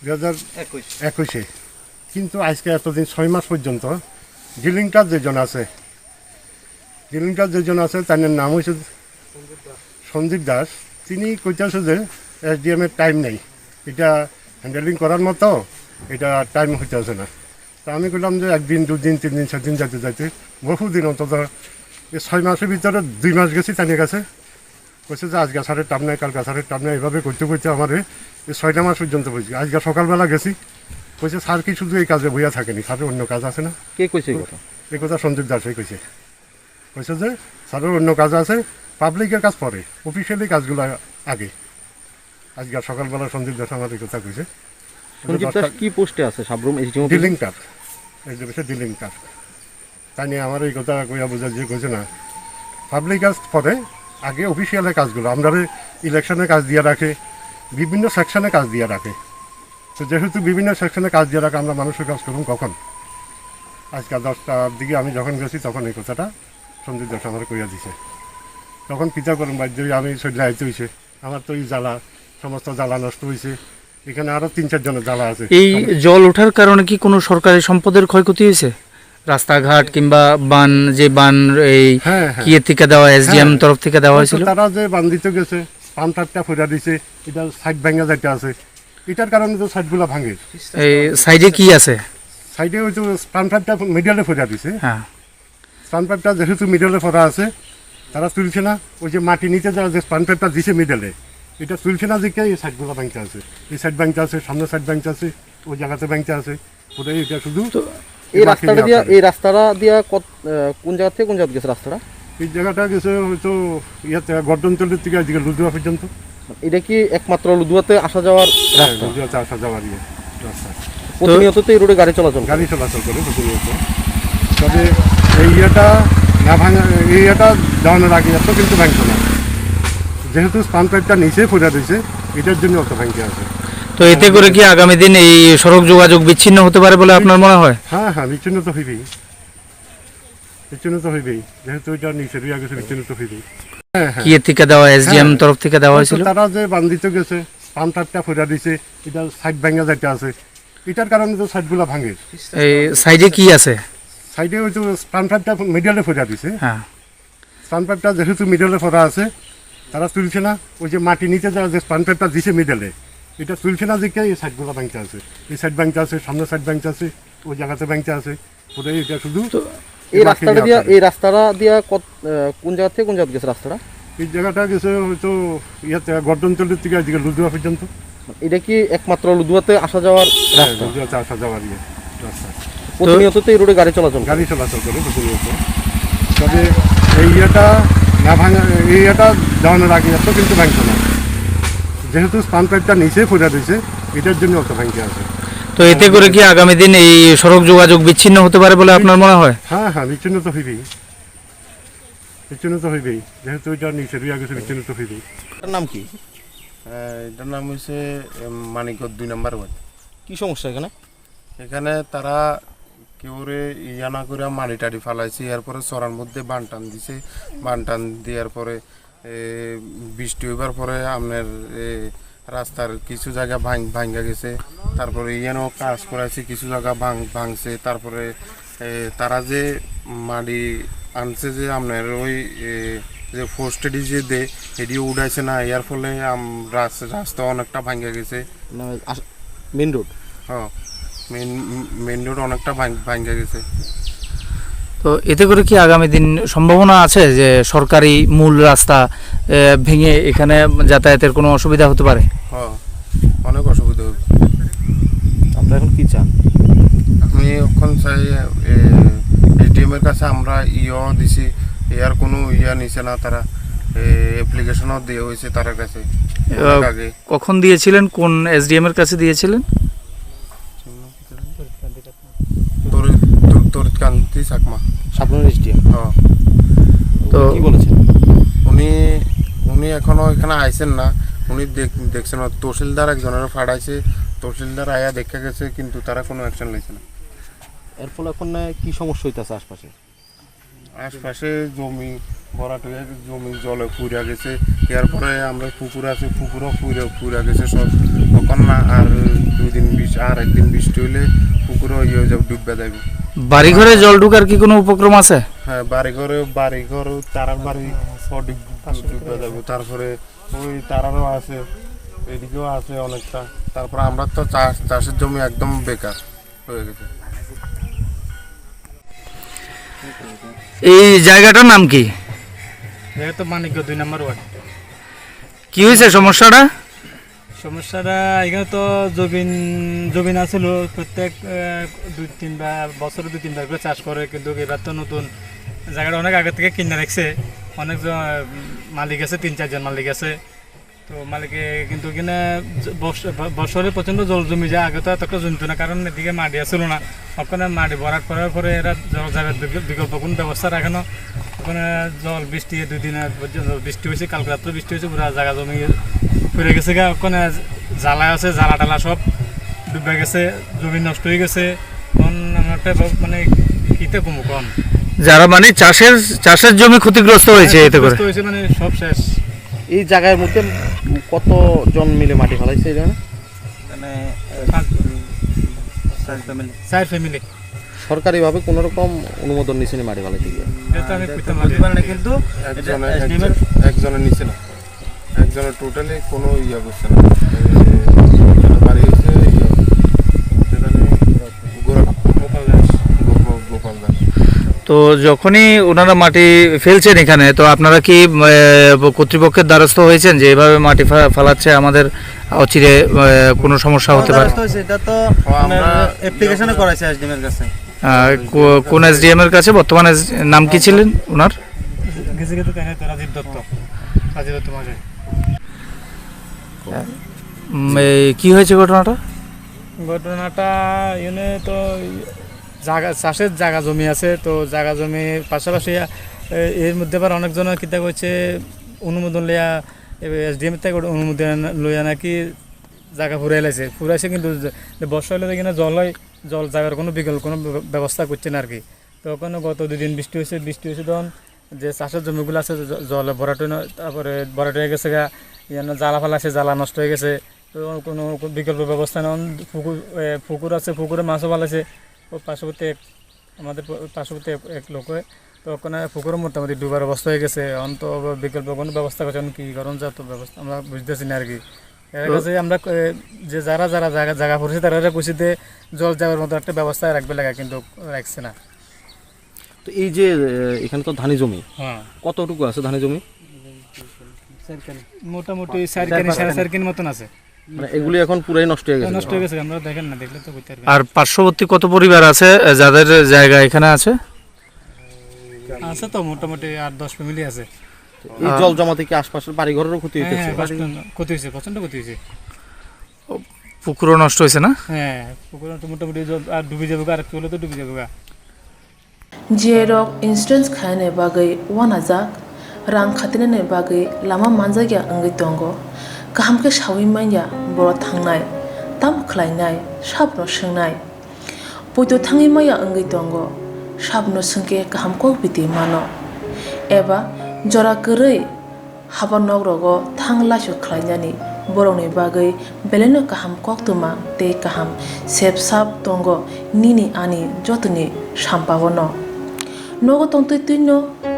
দুই হাজার একুশে। কিন্তু আজকে এতদিন ছয় মাস পর্যন্ত ডিলিংটার যেজন আছে, ডিলিংটার যেজন আছে, তার নাম হয়েছে সঞ্জীব দাস। তিনি কইতেছে যে এসডিএম এর টাইম নেই, এটা হ্যান্ডেলিং করার মতো, এটা টাইম হইতেছে না। তা আমি কইলাম যে একদিন, দুদিন, তিন দিন, চার দিন যাইতে যাইতে বহুদিন, অন্তত এই ছয় মাসের ভিতরে দুই মাস গেছি তাদের কাছে। কইছে যে আজকে স্যারের টাইম নাই, কালকে স্যারের টাইম নাই, এভাবে করতে করতে আমার এই, এই ছয়টা মাস পর্যন্ত বসে। আজকে সকালবেলা গেছি, কইছে স্যার কি শুধু এই কাজে বইয়া থাকেনি, স্যারের অন্য কাজ আছে না? কে কইছে এই কথা? এই কথা সঞ্জীব দাসই কইছে। কইছে যে স্যারের অন্য কাজ আছে, পাবলিকের কাজ পরে, অফিসিয়ালি কাজগুলো আগে। আজকে সকালবেলা সঞ্জীব দাস আমার এই কথা কইছে। সঞ্জীব দাস দশটা কি পোস্টে আছে? সাবরুম এসডিএম অফিসে? ডিলিংটার, এসডিএম অফিসে ডিলিংটার। তাই নিয়ে আমার এই কথা কইয়া বোঝা যে কইছে না, পাবলিক কাজ পরে, আগে অফিসিয়ালের কাজগুলো। আমরা ইলেকশনের কাজ দিয়ে রাখে, বিভিন্ন সেকশনে কাজ দিয়ে রাখে। তো যেহেতু বিভিন্ন সেকশনে কাজ দিয়ে রাখে, আমরা মানুষের কাজ করুন কখন? আজকে দশটার দিকে আমি যখন গেছি, তখন এই কথাটা সঞ্জীব দাস আমার কইয়া দিছে। তখন কিতা করুন, বাধ্য হয়ে আমি সইলে আইতে হইছে। আমার তো এই জ্বালা, সমস্ত জ্বালা নষ্ট হইছে। এখানে আরো তিন চার জনের জ্বালা আছে। এই জল ওঠার কারণে কি কোনো সরকারি সম্পদের ক্ষয়ক্ষতি হয়েছে? রাস্তাঘাট কিংবা বান, যে বান এই হ্যাঁ, হ্যাঁ। কিয়ে থেকে দেওয়া, এসডিএম হ্যাঁ। তরফ থেকে দেওয়া ওই তো হয়েছিল? তারা যে বান দিতে গেছে, পাম্প টাইপটা ফেরা দিছে, এটা সাইড ভাঙা যাইতে আছে। এটার কারণে তো সাইডগুলা ভাঙে। এই সাইডে কি আছে? সাইডে ওই তো পাম্প টাইপটা মিডলে ফেরা দিছে। হ্যাঁ। স্পান পাইপটা যেহেতু মিডলে পড়া আছে, তারা তুলছে না। ওই যে মাটি নিতে যারা যে স্পান পাইপটা দিছে মিডলে, এটা তুলছে না দেখে এই সাইডগুলো ভাঙতে আছে, এই সাইড ভাঙতে আছে, সামনের সাইড ভাঙতে আছে, ওই জায়গাতে ভাঙতে আছে। ওটাই এটা শুধু তো এই এই মাটি রাস্তাটা নিয়ে দিয়া, আপনার। এই রাস্তাটা দিয়া কত, আহ, কোন জায়গা থেকে কোন জায়গা গেছে রাস্তাটা? এই জায়গাটা গেছে হয়তো ইয়াতে গর্দনতলের থেকে এদিকে লুদুয়া পর্যন্ত। এটা কি একমাত্র লুদুয়াতে আসা যাওয়ার হ্যাঁ, রাস্তা? লুদুয়াতে আসা যাওয়ার ইয়ে রাস্তা। প্রতিনিয়ত তো এই রোডে গাড়ি চলাচল করে। গাড়ি চলাচল করে প্রতিনিয়ত। তবে এই ইয়েটা না ভাঙা, এই ইয়েটা দেওয়ানোর আগে এত কিন্তু ভাঙতো না, যেহেতু স্পান পাইপটা নিচেই পড়ে রয়েছে, এটার জন্য অত ভাঙতে আছে। তো এতে করে কি আগামী দিন এই সড়ক যোগাযোগ বিচ্ছিন্ন হতে পারে বলে আপনার মনে হয়? হ্যাঁ, হ্যাঁ, বিচ্ছিন্ন তো হইবেই, বিচ্ছিন্ন তো হইবেই, যেহেতু এটা নিচে রয়ে গেছে, বিচ্ছিন্ন তো হইবেই। হ্যাঁ, হ্যাঁ। কি এর থেকে দেওয়া, এসডিএম হ্যাঁ। তরফ থেকে দেওয়া হয়তো হয়েছিল? তারা যে বান্ধিত গেছে, স্পান পাইপটা পড়ে দিছে, এটা সাইড ভাঙা যাইতে আছে, এটার কারণে তো সাইডগুলা ভাঙে। এই সাইডে কি আছে? সাইডে ওই তো স্পান পাইপটা মিডলে পড়ে দিছে। হ্যাঁ। স্পান পাইপটা যেহেতু মিডলে পড়া আছে, তারা তুলছে না। ওই যে মাটি নিতে যাওয়া যে স্পান পাইপটা দিছে মিডলে, এটা তুলছে না দেখে এই সাইডগুলা ভাঙতে আছে। এই সাইড ভাঙতে আছে, সামনের সাইড ভাঙতে আছে, ওই জায়গাতে ভাঙতে আছে। ওটাই এটা শুধু তো এই এই মাটি রাস্তাটা দেওয়া দিয়া, আছে। এই রাস্তাটা দিয়া কত, আহ, কোন জায়গা থেকে কোন জায়গা গেছে রাস্তাটা? এই জায়গাটা গেছে হয়তো ইয়াতে গর্দনতলের থেকে এদিকে লুদুয়া পর্যন্ত। এটা কি একমাত্র লুদুয়াতে আসা যাওয়ার হ্যাঁ, রাস্তা? লুদুয়াতে আসা যাওয়ার ইয়ে রাস্তা। প্রতিনিয়ত তো এই রোডে গাড়ি চলাচল করে। গাড়ি চলাচল করে প্রতিনিয়ত। তবে এই ইয়েটা না ভাঙা, এই ইয়েটা দেওয়ানোর আগে এত কিন্তু ভাঙতো না, যেহেতু স্পান পাইপটা নিচেই পড়ে রয়েছে, এটার জন্য অত ভাঙতে আছে। তো এতে করে কি আগামী দিন এই সড়ক যোগাযোগ বিচ্ছিন্ন হতে পারে বলে আপনার মনে হয়? হ্যাঁ, হ্যাঁ, বিচ্ছিন্ন তো হইবেই, বিচ্ছিন্ন তো হইবেই, যেহেতু এটা নিচে রয়ে গেছে, বিচ্ছিন্ন তো হইবেই। এটার নাম কি? আহ, এটার নাম হইছে, এম, মানিকগঞ্জ দুই নম্বর ওয়ার্ড। কি সমস্যা এখানে? এখানে তারা কেউরে ইয়া না করে মাটি টাটি ফালাইছে, এরপরে চড়ার মধ্যে বান টান দিছে, বান টান দেওয়ার পরে, এ, বৃষ্টি হইবার পরে আপনার, এ, রাস্তার কিছু জায়গা ভাং-, ভাঙ্গা গেছে, তারপরে ইয়ানো কাজ করাইছে, কিছু জায়গা ভাং-, ভাঙছে, তারপরে, এ, তারা যে মাটি আনছে যে আপনার ওই, এ, যে ফোর্সেডি যে দে, এটিও উঠাইছে না, এর ফলে আম-, রাস-, রাস্তা অনেকটা ভাঙ্গা গেছে। মানে আস-, মেইন রোড? হ্যাঁ, মেইন, মেইন রোড অনেকটা ভাং-, ভাঙ্গা গেছে। তো এতে করে কি আগামী দিন সম্ভাবনা আছে যে সরকারি মূল রাস্তা, এ, ভেঙে এখানে যাতায়াতের কোনো অসুবিধা হতে পারে? হ্যাঁ, অনেক অসুবিধা হবে। আপনারা এখন কি চান? আমি এখন চাই, এ, এসডিএম এর কাছে আমরা ইও দিছি, এর কোনো ইয়া নিছে না তারা, এ, অ্যাপ্লিকেশনও দেওয়া হয়েছে তার কাছে এ, অনেক আগে। কখন দিয়েছিলেন? কোন এসডিএম এর কাছে দিয়েছিলেন? তরি-, তরি-, তরিৎকান্তি চাকমা। সাবরুমের এসডিএম। হ্যাঁ। তো কি বলেছেন? উনি, উনি এখনো এখানে আইছেন না। উনি দেখ-, দেখছেন না। তহসিলদার একজনের পাঠাইছে। তহসিলদার আয়া দেখে গেছে, কিন্তু তারা কোনো অ্যাকশন লইছে না। এর ফলে এখন, আহ, কি সমস্যা হইতাছে আশপাশে? আশপাশে জমি ভরাট হয়ে জমি জলে পুড়ে গেছে। এরপরে আমরা পুকুর আছে, পুকুরও পুড়ে, পুড়ে গেছে সব। তখন না আর দুই দিন বৃষ্টি, আর একদিন বৃষ্টি হইলে পুকুরও ইয়ে হয়ে যাবে, ডুববে যাবে। বাড়িঘরে জল ঢুকার কি কোনো উপক্রম আছে? হ্যাঁ, বাড়িঘরে, বাড়িঘর, তারার বাড়ি সব ডুব-, ডুববে যাবে। তারপরে ওই তারারও আছে, এদিকেও আছে অনেকটা। তারপরে আমরা তো চাষ, চাষের জমি একদম বেকার হয়ে গেছে। এই জায়গাটার নাম কি? এটা তো মানিকগঞ্জ দুই নম্বর ওয়ার্ড। কি হয়েছে সমস্যাটা? সমস্যাটা এখানে তো জমিন, জমিন আছিল প্রত্যেক, আহ, দুই তিনবার, বছরে দুই তিনবার করে চাষ করে, কিন্তু এবার তো নতুন জায়গাটা অনেক আগে থেকে কিনে রাখছে, অনেক জ-, মালিক আছে, তিন চারজন মালিক আছে। তো মালিকে কিন্তু এখানে জ-, বর্ষ-, ব-, বছরে প্রচণ্ড জল জমি যায়, আগে তো এতটা জমতো না, কারণ এদিকে মাটি আসছিল না। ওখানে মাটি ভরাট করার পরে এরা জল যাবে বিকল-, বিকল্প কোনো ব্যবস্থা রাখে না। ওখানে জল বৃষ্টি দুই দিন আগে পর্যন্ত বৃষ্টি হয়েছে, কালকে রাত্রে বৃষ্টি হয়েছে, পুরো জায়গা জমি পুড়ে গেছে গা। ওখানে জ্বালা আছে, জ্বালা টালা সব ডুবে গেছে, জমি নষ্ট হয়ে গেছে। এখন আমরা একটা ভাব-, মানে কিতে কমু কম? যারা মানে চাষের, চাষের জমি ক্ষতিগ্রস্ত হয়েছে এতে করে। ক্ষতিগ্রস্ত হয়েছে মানে সব শেষ। এই জায়গার মধ্যে কত জন মিলে মাটি ফালাইছে এই জায়গায়? মানে, পাঁচ, চার ফ্যামিলি। চার ফ্যামিলি। সরকারিভাবে কোনো রকম অনুমোদন নিছে নি মাটি ফালাইতে গিয়ে? এটা তো আমি কইতে পারি না, কিন্তু একজনে, এটা এসডিএম এর একজনে নিছে না, একজনে টোটালি কোনো ইয়া করছে না। এই যেটা বাড়ি হয়েছে, ইয়া, সেটা নিয়ে গোপাল দাস। গোপ-, গোপাল দাস। তো যখনই ওনারা মাটি ফেলছেন এখানে, তো আপনারা কি, আহ, কর্তৃপক্ষের দ্বারস্থ হয়েছেন যে এভাবে মাটি ফা-, ফালাচ্ছে আমাদের অচিরে, আহ, কোনো সমস্যা হতে পারে? দ্বারস্থ হয়েছে, এটা তো ও, আমরা আপনার অ্যাপ্লিকেশনে করাইছে এসডিএম এর কাছে। আহ, কো-, কোন এসডিএম এর কাছে? বর্তমান এস-, নাম কি ছিলেন ওনার? গেছে গেছে তাই তো রাজীব দত্ত। রাজীব দত্ত মাঝে। উম, এই কি হয়েছে ঘটনাটা? ঘটনাটা এনে তো জাগা, চাষের জাগা জমি আছে, তো জাগা জমির পাশাপাশি, এ, এর মধ্যে আবার অনেকজনের কিতা করছে, অনুমোদন লইয়া, এ, এসডিএম থেকে অনুমোদন লইয়া নাকি জাগা ফুরাই লাইছে। ফুরাইছে কিন্তু যে, যে বর্ষা হলে দেখি না জল হয়, জল জাগার কোনো বিকল্প কোনো ব্য-, ব্যবস্থা করছে না আর কি। তো ওখানে গত দুই দিন বৃষ্টি হয়েছে, বৃষ্টি হয়েছে তখন যে চাষের জমিগুলো আছে জ-, জলে ভরাট হয়ে ন-, তারপরে ভরাট হয়ে গেছে গা, ইয়ানো জ্বালা ফালাইছে, জ্বালা নষ্ট হয়ে গেছে। তো কোনো, কোনো বিকল্প ব্যবস্থা নেই। পুকুর, এ, পুকুর আছে, পুকুরে মাছও ফালাইছে। ও পার্শ্ববর্তী এক, আমাদের প-, পার্শ্ববর্তী এক, এক লোকে তো ওখানে পুকুরও মোটামুটি ডুবার অবস্থা হয়ে গেছে। এখন তো বিকল্প কোনো ব্যবস্থা করছে, এখন কী করণ যায় তো ব্যবস্থা আমরা বুঝতেছি না আর কি। এর তো কাছে আমরা, এ, যে যারা যারা জায়গা, জায়গা পড়ছে তারা কইছে যে জল যাওয়ার মতো একটা ব্যবস্থা রাখবে লাগে, কিন্তু রাখছে না। তো এই যে, এ, এখানে তো ধানি জমি, হ্যাঁ। কতটুকু আছে ধানি জমি? মোটামুটি চার চার কানি, পাঁচ সাড়ে কানি। চার কানি মতন আছে। মানে এগুলি এখন পুরাই নষ্ট হয়ে গেছে? নষ্ট হয়ে গেছে, আমরা দেখেন না, দেখলে তো বুঝতে পারবেন। আর পার্শ্ববর্তী কত পরিবার আছে, এ, যাদের জায়গা এখানে আছে? আছে তো, মোটামুটি আট দশ ফ্যামিলি আছে। এই আহ। জল জমাতে কি আশপাশের বাড়িঘরেরও ক্ষতি হ্যাঁ, হইতেছে? হ্যাঁ, কষ্ট, ক্ষতি হয়েছে, প্রচণ্ড ক্ষতি হয়েছে। ও, পুকুরও নষ্ট হয়েছে না? হ্যাঁ, পুকুর তো মোটামুটি জল আর ডুবে যাবে, আর একটু হলে তো ডুবে যাবে গা। Jerok insurance khaina bagwi uanajak, rang khatinani bagwi lama manjakya wngwi tongo. Kaham khe saui manya borok thangnai, tamo khlainai, sabno swngnai. Poito thangwi maya wngwi tongo, sabno swngkhe kaham kok biti mano. Eba jora kwrwi haba nok rogo thang laisok khlainani borokni bagwi belaino kaham koktwma tei kaham sep sap tongo nini ani jotoni sampao no. Nogo tongtwi twino,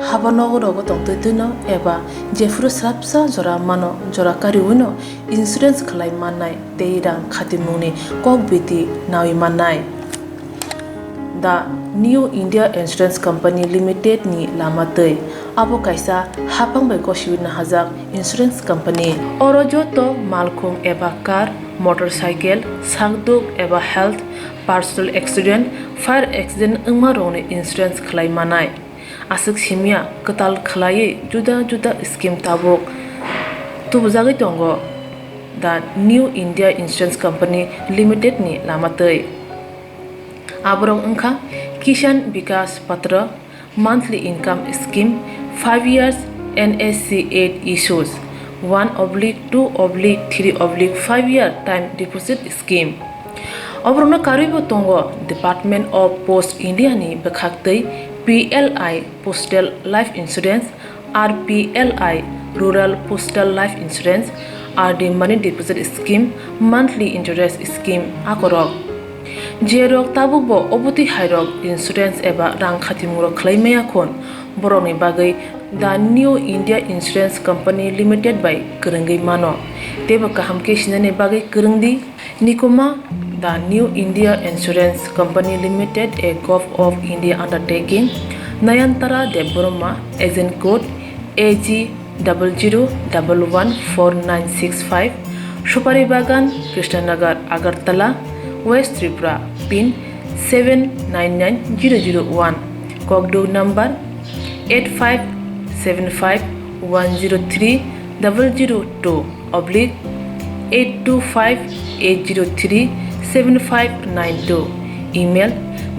haba nogo rogo tongtwi twino eba jephuru swrapsa jora mano, jora kariwino insurance khlai mannai tei rang khatimungni kok biti nawi mannai. The New India Insurance Company Limited ni lama twi. Abo kaisa haphang bai gosiwi nahajak insurance company. Oro joto malkhung eba car, motorcycle, sakduk eba health, personal accident, fire accident wngma rokni insurance khlai manai. Aswk simya kwtal khlaiwi juda juda scheme tabuk tubujagwi tongo The New India Insurance Company Limited ni lama twi. Aborok wngkha Kisan Vikas Patra, monthly income scheme, five years N S C eight issues, one oblique two oblique three oblique five year time deposit scheme. Oborokno karwibo tongo Department of Post India ni bwkhaktwi P L I Postal Life Insurance, R P L I, Rural Postal Life Insurance, R D Money Deposit Scheme, Monthly Interest Scheme, akorok. Jerok tabukbo obotwi hairok insurance eba rang khatimungrok khlai maya khun, borokni bagwi The New India Insurance Company Limited bai kwrwngwi mano, teibo kaham khe sinani bagwi kwrwng di. Nikuma, The New India Insurance Company Limited, a Govt of India undertaking, Nayantara Debbarma, agent code A G double zero double one four nine six five, Supari Bagan, Krishnanagar, Agartala, West Tripura, pin seven nine nine zero zero one, Kokduk number eight five seven five one zero three double zero two oblique eight two five eight zero three seven five nine two, email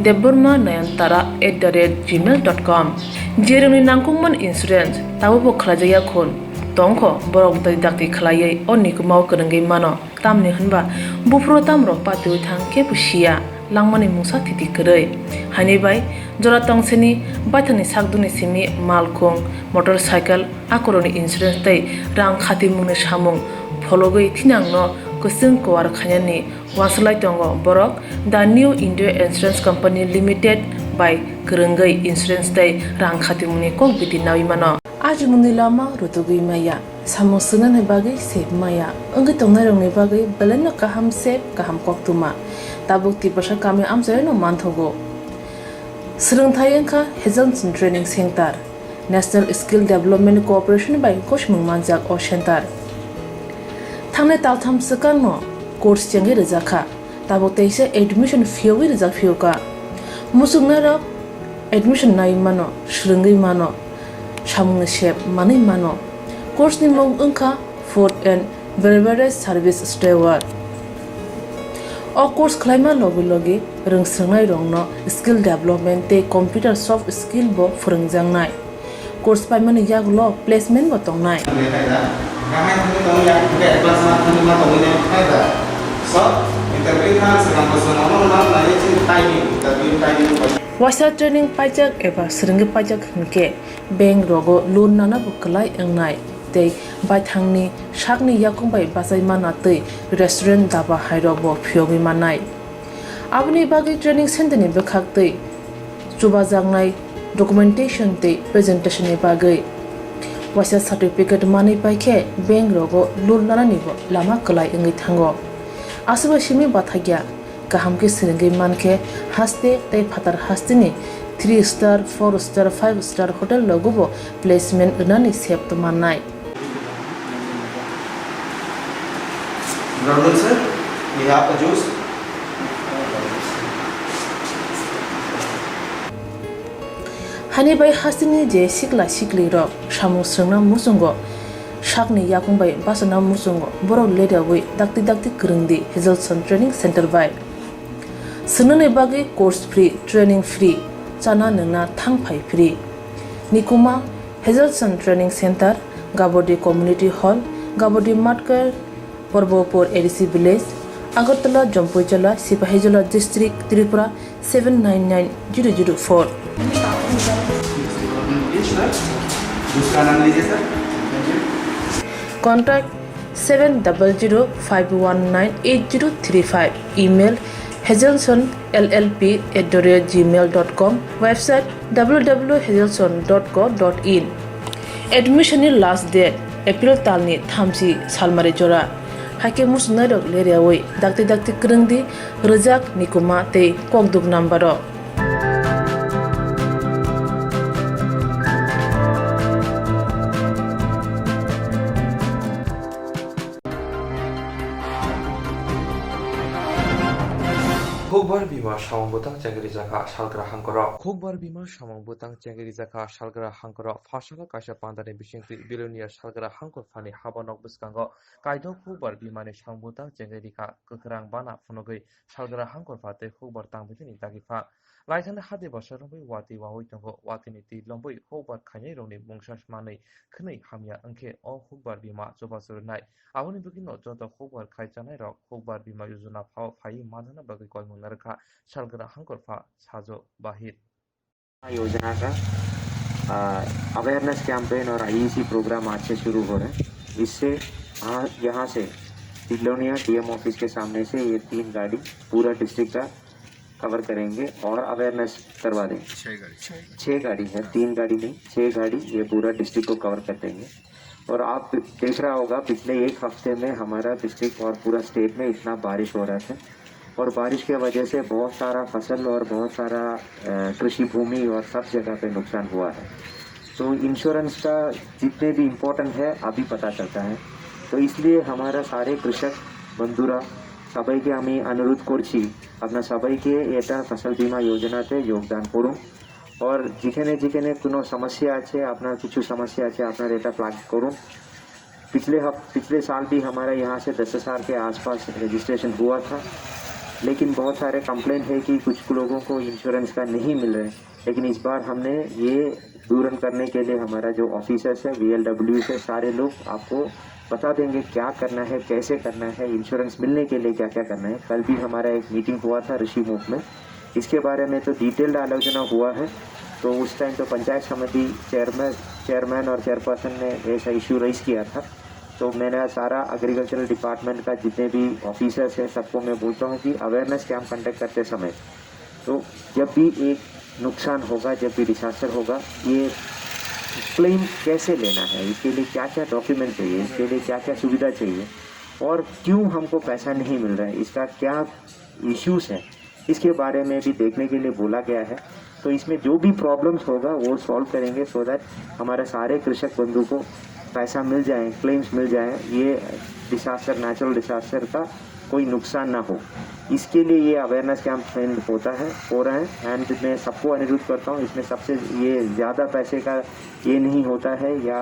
debbarma nayantara at the rate gmail dot com. Jerokni nangkukmani insurance tabukbo khlaijakya khun tongkho, borok dai dakti khlaiwi o nikumao kwrwngwi mano. Tamni hwnba buphuru tamrok patiwi thang khe bo siya, langmani mungsa thiti kwrwi. Haini bai jora tongsini baithangni sakdukni simi malkhung, motorcycle, akorokni insurance tei rang khatimungni samung phologwi thinangno kwchwng kuar khainani uansuk lai tongo borok The New India Insurance Company Limited bai kwrwngwi insurance tei rang khatimungni kok biti naui mano. Ajimungni lama rutugwi maya, samung swngnani bagwi sep maya, wngwi tongnairokni bagwi belaino kaham sep, kaham koktwma. Tabuk Tiprasa kami amchaino manthogo. Swrwngthai wngkha Hazelson Training Center, National Skill Development Corporation bai gosimung manjak o center. Thangnai taltham swkangno course chengwi rwjakha. Tabuk teisa admission phiyogwi rijak phiyokha. Muchungnairok admission naiwi mano, swrwngwi mano, samungni sep manwi mano. Course ni mung wngkha Food and Beverage Service Steward. O course khlaima logi logi rwngswrwngnairokno skill development tei computer soft skill bo phwrwngjaknai. Course paimani yagulo placement bo tongnai. Waisa training paijak eba swrwngwi paijak hinkhe bank rogo loan nana bo kwlai wngnai tei baithangni sakni yakung bai bachai mana tei restaurant daba hairok bo phiyogwi mannai. Aboni bagwi training center ni bwkhak tei chubajaknai documentation tei presentation ni bagwi waisa certificate manwi paikhe bank rogo loan nanani bo lama kwlai wngwi thango. Aswkbai simi bathakya kaham khe swrwngwi mankhe haste tei phatar hasteni three star, four star, five star hotel rogo bo placement rwnani sep mannai. Brother sir, we have a juice. Hani bai hasteni je sikla sikli rok samung swrwngna muchungo sakni yakung bai bachana muchungo borok ledawi dakti dakti kwrwngdi Hazelson Training Center bai. Swngnani bagwi course free, training free, chana nwngna thang phai free. Nikuma Hazelson Training Center, Gabodi Community Hall, Gabodi Matkar, Porbopur A D C Village, Agartala, Jampuijala, Sipahijola District, Tripura seven nine nine zero zero four. दूसरा नाम लीजिए sir. Contact seven double zero five one nine eight zero three five. Email hazelson L L P at the rate gmail dot com. Website w w w hazelson dot co dot in. Admission ni last date April talni thamchi salmari jora. Haikhe muchungnairok leriawi dakti dakti kwrwngdi rwjak nikuma tei kokduk number o. Khukbar bima samung bwtang chengri jakha salgra hangkoro. Khukbar bima samung bwtang chengri jakha salgra hangkoro. Phasalo kaisa pandani bisingtwi Bilonia salgra hangkor phani haba nok bwskango kaidok khukbar bimani samung bwtang chengri kha kwkhwrang bana phunugwi salgra hangkor pha tei khukbar tangbaitini dagi pha. Laithani hati bwsa romwi watwi wawi tongo, watwini twi lomwi hukbar khainairokni mungsa manwi khwnwi hamya wngkhe o hukbar bima chubachu rwnai. Aboni bagwino joto hukbar khai chanairok hukbar bima yojona phao phaiwi manjana bagwi koimung narwkha salgra hangkor pha Sajo Bahir. योजना का, आ, awareness campaign और IEC programme आज से शुरू हो रहे हैं। इससे, हाँ, यहाँ से बिलोनिया डीएम ऑफिस के सामने से ये तीन गाड़ी पूरा डिस्ट्रिक्ट का कवर करेंगे और अवेयरनेस करवा देंगे। छह गाड़ी। छह गाड़ी है, तीन गाड़ी नहीं, छह गाड़ी ये पूरा डिस्ट्रिक्ट को कवर कर देंगे। और आप देख रहा होगा, पिछले एक हफ्ते में हमारा डिस्ट्रिक्ट और पूरा स्टेट में इतना बारिश हो रहा था, और बारिश के वजह से बहुत सारा फसल और बहुत सारा, अ, कृषि भूमि और सब जगह पे नुकसान हुआ है। तो इंश्योरेंस का जितने भी इम्पोर्टेंट है, अभी पता चलता है। तो इसलिए हमारा सारे कृषक बंधुरा सबैके हामी अनुरोध করছি, আপনারা সবাইকে এটা ফসল বীমা যোজনাতে যোগদান করুন। আর যেখানে যেখানে কোনো সমস্যা আছে, আপনার কিছু সমস্যা আছে, আপনারা এটা ফ্ল্যাগ করুন। पिछले हफ-, पिछले साल भी हमारा यहाँ से दस हज़ार के आसपास रजिस्ट्रेशन हुआ था, लेकिन बहुत सारे कंप्लेंट है कि कुछ लोगों को इंश्योरेंस का नहीं मिल रहे। लेकिन इस बार हमने ये दूरन करने के लिए हमारा जो ऑफिसर्स है, वीएलडब्ल्यूज है, सारे लोग आपको बता देंगे क्या करना है, कैसे करना है, इंश्योरेंस मिलने के लिए क्या-क्या करना है। कल भी हमारा एक मीटिंग हुआ था ऋषि मुख में, इसके बारे में तो डिटेल्ड आलोचना हुआ है। तो उस टाइम तो पंचायत समिति चेयरमैन, चेयरमैन और चेयरपर्सन ने ऐसा इशू रेज किया था। तो मैंने सारा एग्रीकल्चरल डिपार्टमेंट का जितने भी ऑफिसर्स हैं, सबको मैं बोलता हूँ कि अवेयरनेस कैंप कंडक्ट करते समय, तो जब भी एक नुकसान होगा, जब भी डिजास्टर होगा, ये क्लेम कैसे लेना है, इसके लिए क्या-क्या डॉक्यूमेंट चाहिए, इसके लिए क्या-क्या सुविधा चाहिए और क्यों हमको पैसा नहीं मिल रहा है, इसका क्या इश्यूज हैं, इसके बारे में भी देखने के लिए बोला गया है। तो इसमें जो भी प्रॉब्लम्स होगा, वो सॉल्व करेंगे, सो दैट हमारे सारे कृषक बंधु को पैसा मिल जाए, क्लेम्स मिल जाए। ये डिजास्टर, नेचुरल डिजास्टर का कोई नुकसान ना हो, इसके लिए ये अवेयरनेस कैंप होता है, हो रहा है। एंड मैं सबको अनुरोध करता हूँ, इसमें सबसे ये ज़्यादा पैसे का ये नहीं होता है या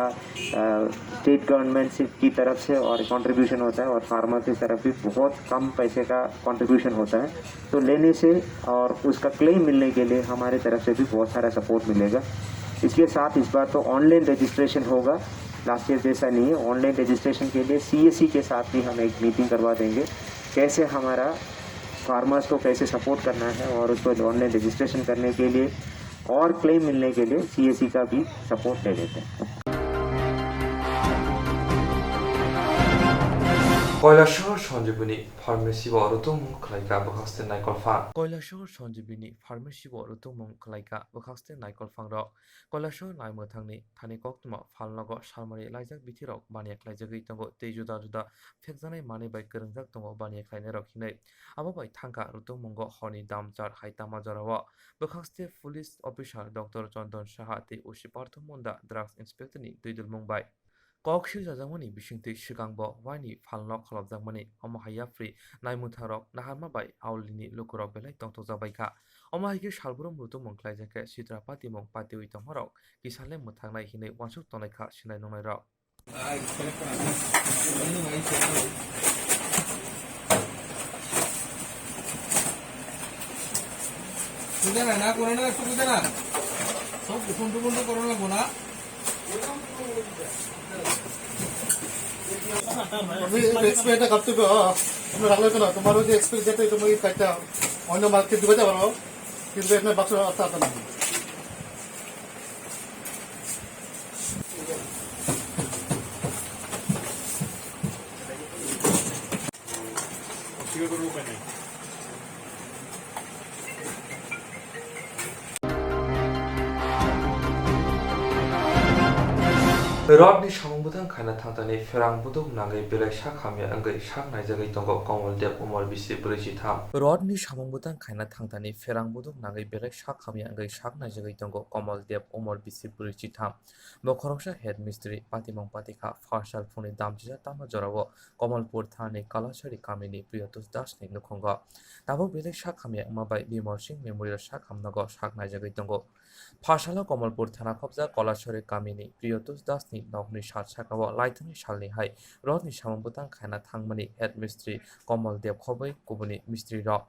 स्टेट गवर्नमेंट से की तरफ से और कंट्रीब्यूशन होता है और फार्मर की तरफ भी बहुत कम पैसे का कंट्रीब्यूशन होता है। तो लेने से और उसका क्लेम मिलने के लिए हमारे तरफ से भी बहुत सारा सपोर्ट मिलेगा। इसके साथ इस बार तो ऑनलाइन रजिस्ट्रेशन होगा, लास्ट ईयर जैसा नहीं है। ऑनलाइन रजिस्ट्रेशन के लिए सीएसी के साथ भी हम एक मीटिंग करवा देंगे, कैसे हमारा फार्मर्स को कैसे सपोर्ट करना है और उसको ऑनलाइन रजिस्ट्रेशन करने के लिए और क्लेम मिलने के लिए सीएसी का भी सपोर्ट ले लेते हैं। Koilasor Sanjibini pharmacy o rwtwmung khlaikha bwkhaste naikolphang. Koilasor Sanjibini pharmacy o rwtwmung khlaikha bwkhaste naikolphangrok. Koilasor naimwthangni thani koktwma phalnogo salmari laijak bithirok baniya khlaijagwi tongo tei juda juda phekjaknai manwi bai kwrwngjak tongo baniya khlainairok hinwi. Abo bai thangkha rwtwmwngo horni damchar hai tama jorao. Bwkhaste police officer Doctor Chondon Saha tei O C Partho Munda drugs inspector ni dwidulmung bai. Kok sirjajakmani bisingtwi swkangbo waini phalno kholopjakmani, omo hai yapri naimwthangrok naharma bai aulini lukurok belai tongthokjak bai kha. Omo hai khe salbrum rwtwmung khlaijak khe sitra patimung patiwi tongmarok kisa le mwthangnai hinwi uansuk tongnai kha sinai nungnairok. সুবিধা নাই না, করে না, একটু সুবিধা না। সব বন্ধু বন্ধু করে না, গোনা। তুমি এক্সপিরিয়েন্সটা কাটতে হবে, হ্যাঁ। তুমি রাখলে তো না, তোমার ওই যে এক্সপিরিয়েন্স যেটা, তুমি এই কাজটা অন্য মার্কেট দিকে যাবো, কিন্তু এখানে বাক্স রাখতে হবে না। Rodni samung bwtang khaina thangtani pherang buduk nangwi belai sak hamya wngwi sak naijagwi tongo Komol Deb, umor bisi brwi chitham. Rodni samung bwtang khaina thangtani pherang buduk nangwi belai sak hamya wngwi sak naijagwi tongo Komol Deb, umor bisi brwi chitham. Bo khoroksa head mistri, patimung patikha, pharsal phungni damchisa tama jorao Komolpur thanani Kalasari kamini Priyotosh Dasni nukhungo. Tabuk belai sak hamya wngma bai Bimol Singh Memorial sak hamnogo sak naijagwi tongo. Pharsalo Komolpur thana khopjak Kalasari kamini Priyotosh Dasni nokni sal sakao laithani salni hai rodni samung bwtang khaina thangmani head mistri Komol Deb khobwi kubuni mistri rok.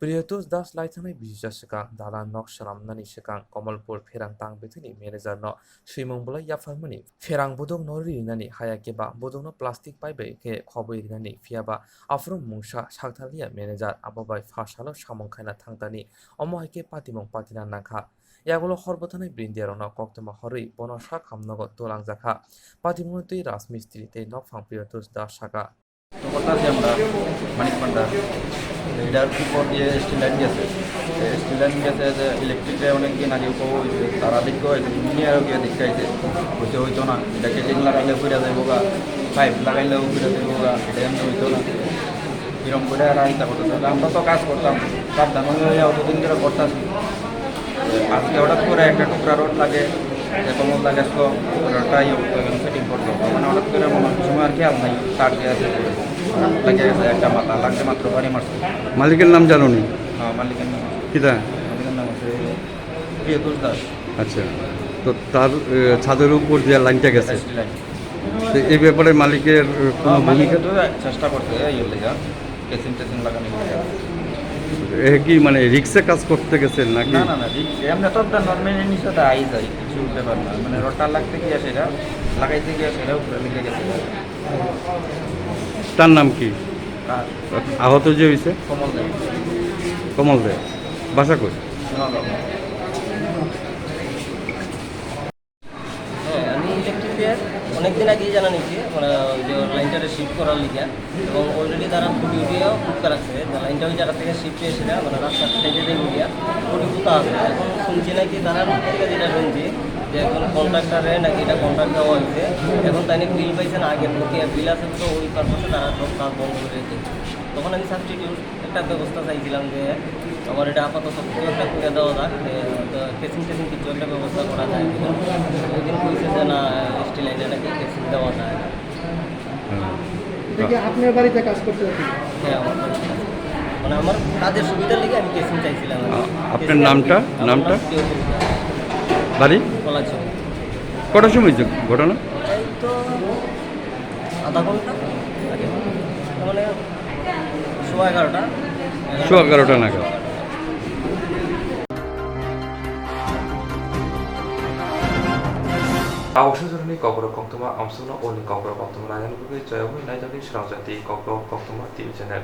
Priyotosh Das laithangni bisija swkang dalan nok swnamnani swkang Komolpur pherang tang bwthwini manager no swimung bolai yapharmani pherang buduk no rinani haya khe ba buduk no plastic pipe bai khe khobwi rinani, phiya ba aphuru mungsa sakthaliya manager, abo bai pharsalo samung khaina thangtani omo hai khe patimung patina nangkha. Yagulo hor bwthanai brindia rokno koktwma horwi bono sak hamnogo twlangjakha. Patimungno twi rajmistri tei nokphang Priyotosh Das sakha. তো কথা আছে আমরা মানিক ভান্ডার, এটার উপর দিয়ে still line গেছে। তো still line গেছে যে ইলেকট্রিকটা অনেক দিন আগে উপভোগ হয়েছে, তারা দেখতে হয়েছে, ইঞ্জিনিয়ারও গিয়ে দেখতে হয়েছে, হইতে হইতো না, এটা কেটিং লাগাইলে ঘুরে যাইবো গা, পাইপ লাগাইলেও ঘুরে যাইবো গা, এটা এমনি হইতো না। এরকম করে আর আইতা করতেছে। আমরা তো কাজ করতাম, সাবধান হয়ে অতদিন ধরে করতেছি। আজকে হঠাৎ করে একটা টুকরা রড লাগে, যে কমল দা গেছিল, রডটা ইয়ে করতে গেল, ফিটিং করতে হবে। মানে হঠাৎ করে মনে হয় সময় আর খেয়াল নাই, তার যে আছে, লাগে গেছে একটা মাথা, লাগতে মাত্র বাড়ি মারছে। মালিকের নাম জানো নি? হ্যাঁ, মালিকের নাম আছে। কিতা? মালিকের নাম আছে প্রিয়তোষ দাস। আচ্ছা, তো তার, এ, ছাদের উপর যে লাইনটা গেছে, স্টিল লাইন। তো এই ব্যাপারে মালিকের, এ, কোনো হ্যাঁ, মালিক ভূমিকা? তো চেষ্টা করছে, ইয়ে লেগা। কেসিং টেসিং লাগানো হয়েছে। এ কি মানে রিক্সে কাজ করতে গেছেন নাকি? না, না, না, রিক্স, এমনি তো আপনার নর্মাল জিনিস তো আই যায়, কিছু ব্যাপার না। মানে রডটা লাগতে গিয়ে সেটা, লাগাইতে গিয়ে সেটা উপরে লেগে গেছে। তার নাম কি? আর আহত যে হয়েছে? কমল দেব। কমল দেব। বাসা কই? নগাঁও। হ্যাঁ, আমি ইলেকট্রিকের অনেক দিন আগেই জানা নিয়েছি, মানে ওই যে লাইনটারে শিফট করার লিগে, এবং অলরেডি তারা খুঁটি উঠিয়েও খুঁটকা রাখছে, যে লাইনটা ওই জায়গা থেকে শিফট হয়েছে না, মানে রাস্তার সাইডে দিয়ে গিয়া খুঁটি পুঁতা আছে। এখন শুনছি নাকি তারা, ঠিক আছে, এটা শুনছি যে এখন কন্ট্রাক্টরে নাকি এটা কন্ট্রাক্ট দেওয়া হয়েছে, এখন তাই নাকি বিল পাইছে না, আগের বকেয়া বিল আছে, তো ওই পারপাসে তারা সব কাজ বন্ধ করে রেখেছে। তখন আমি সাবস্টিটিউট একটা ব্যবস্থা চাইছিলাম যে আমার এটা আপাতত কিছু একটা করে দেওয়া যাক, যে, তো কেসিং টেসিং কিছু একটা ব্যবস্থা করা যায় কিনা। ওই দিন কইছে যে না, স্টিল লাইনে নাকি কেসিং দেওয়া যায় না। হুম। কি আপনার বাড়িতে কাজ করতে হতো? হ্যাঁ, আমার বাড়িতে। মানে, আমার কাজের সুবিধার লেগে আমি কেসিং চাইছিলাম আর কি। আ-, আপনার কেসিং নামটা? আমার নামটা? নাম প্রিয় সিংহ। বাড়ি? কলাচুরি। কটার সময় হয়েছে ঘটনা? এই তো আধা ঘন্টা আগে। মানে, সোয়া এগারোটা। সোয়া এগারোটা নাগাদ। Awasajorni kokborok koktwma amsukno uni kokborok koktwma nainani bagwi joyabwi naitokni srangjak di kokborok koktwma T V channel.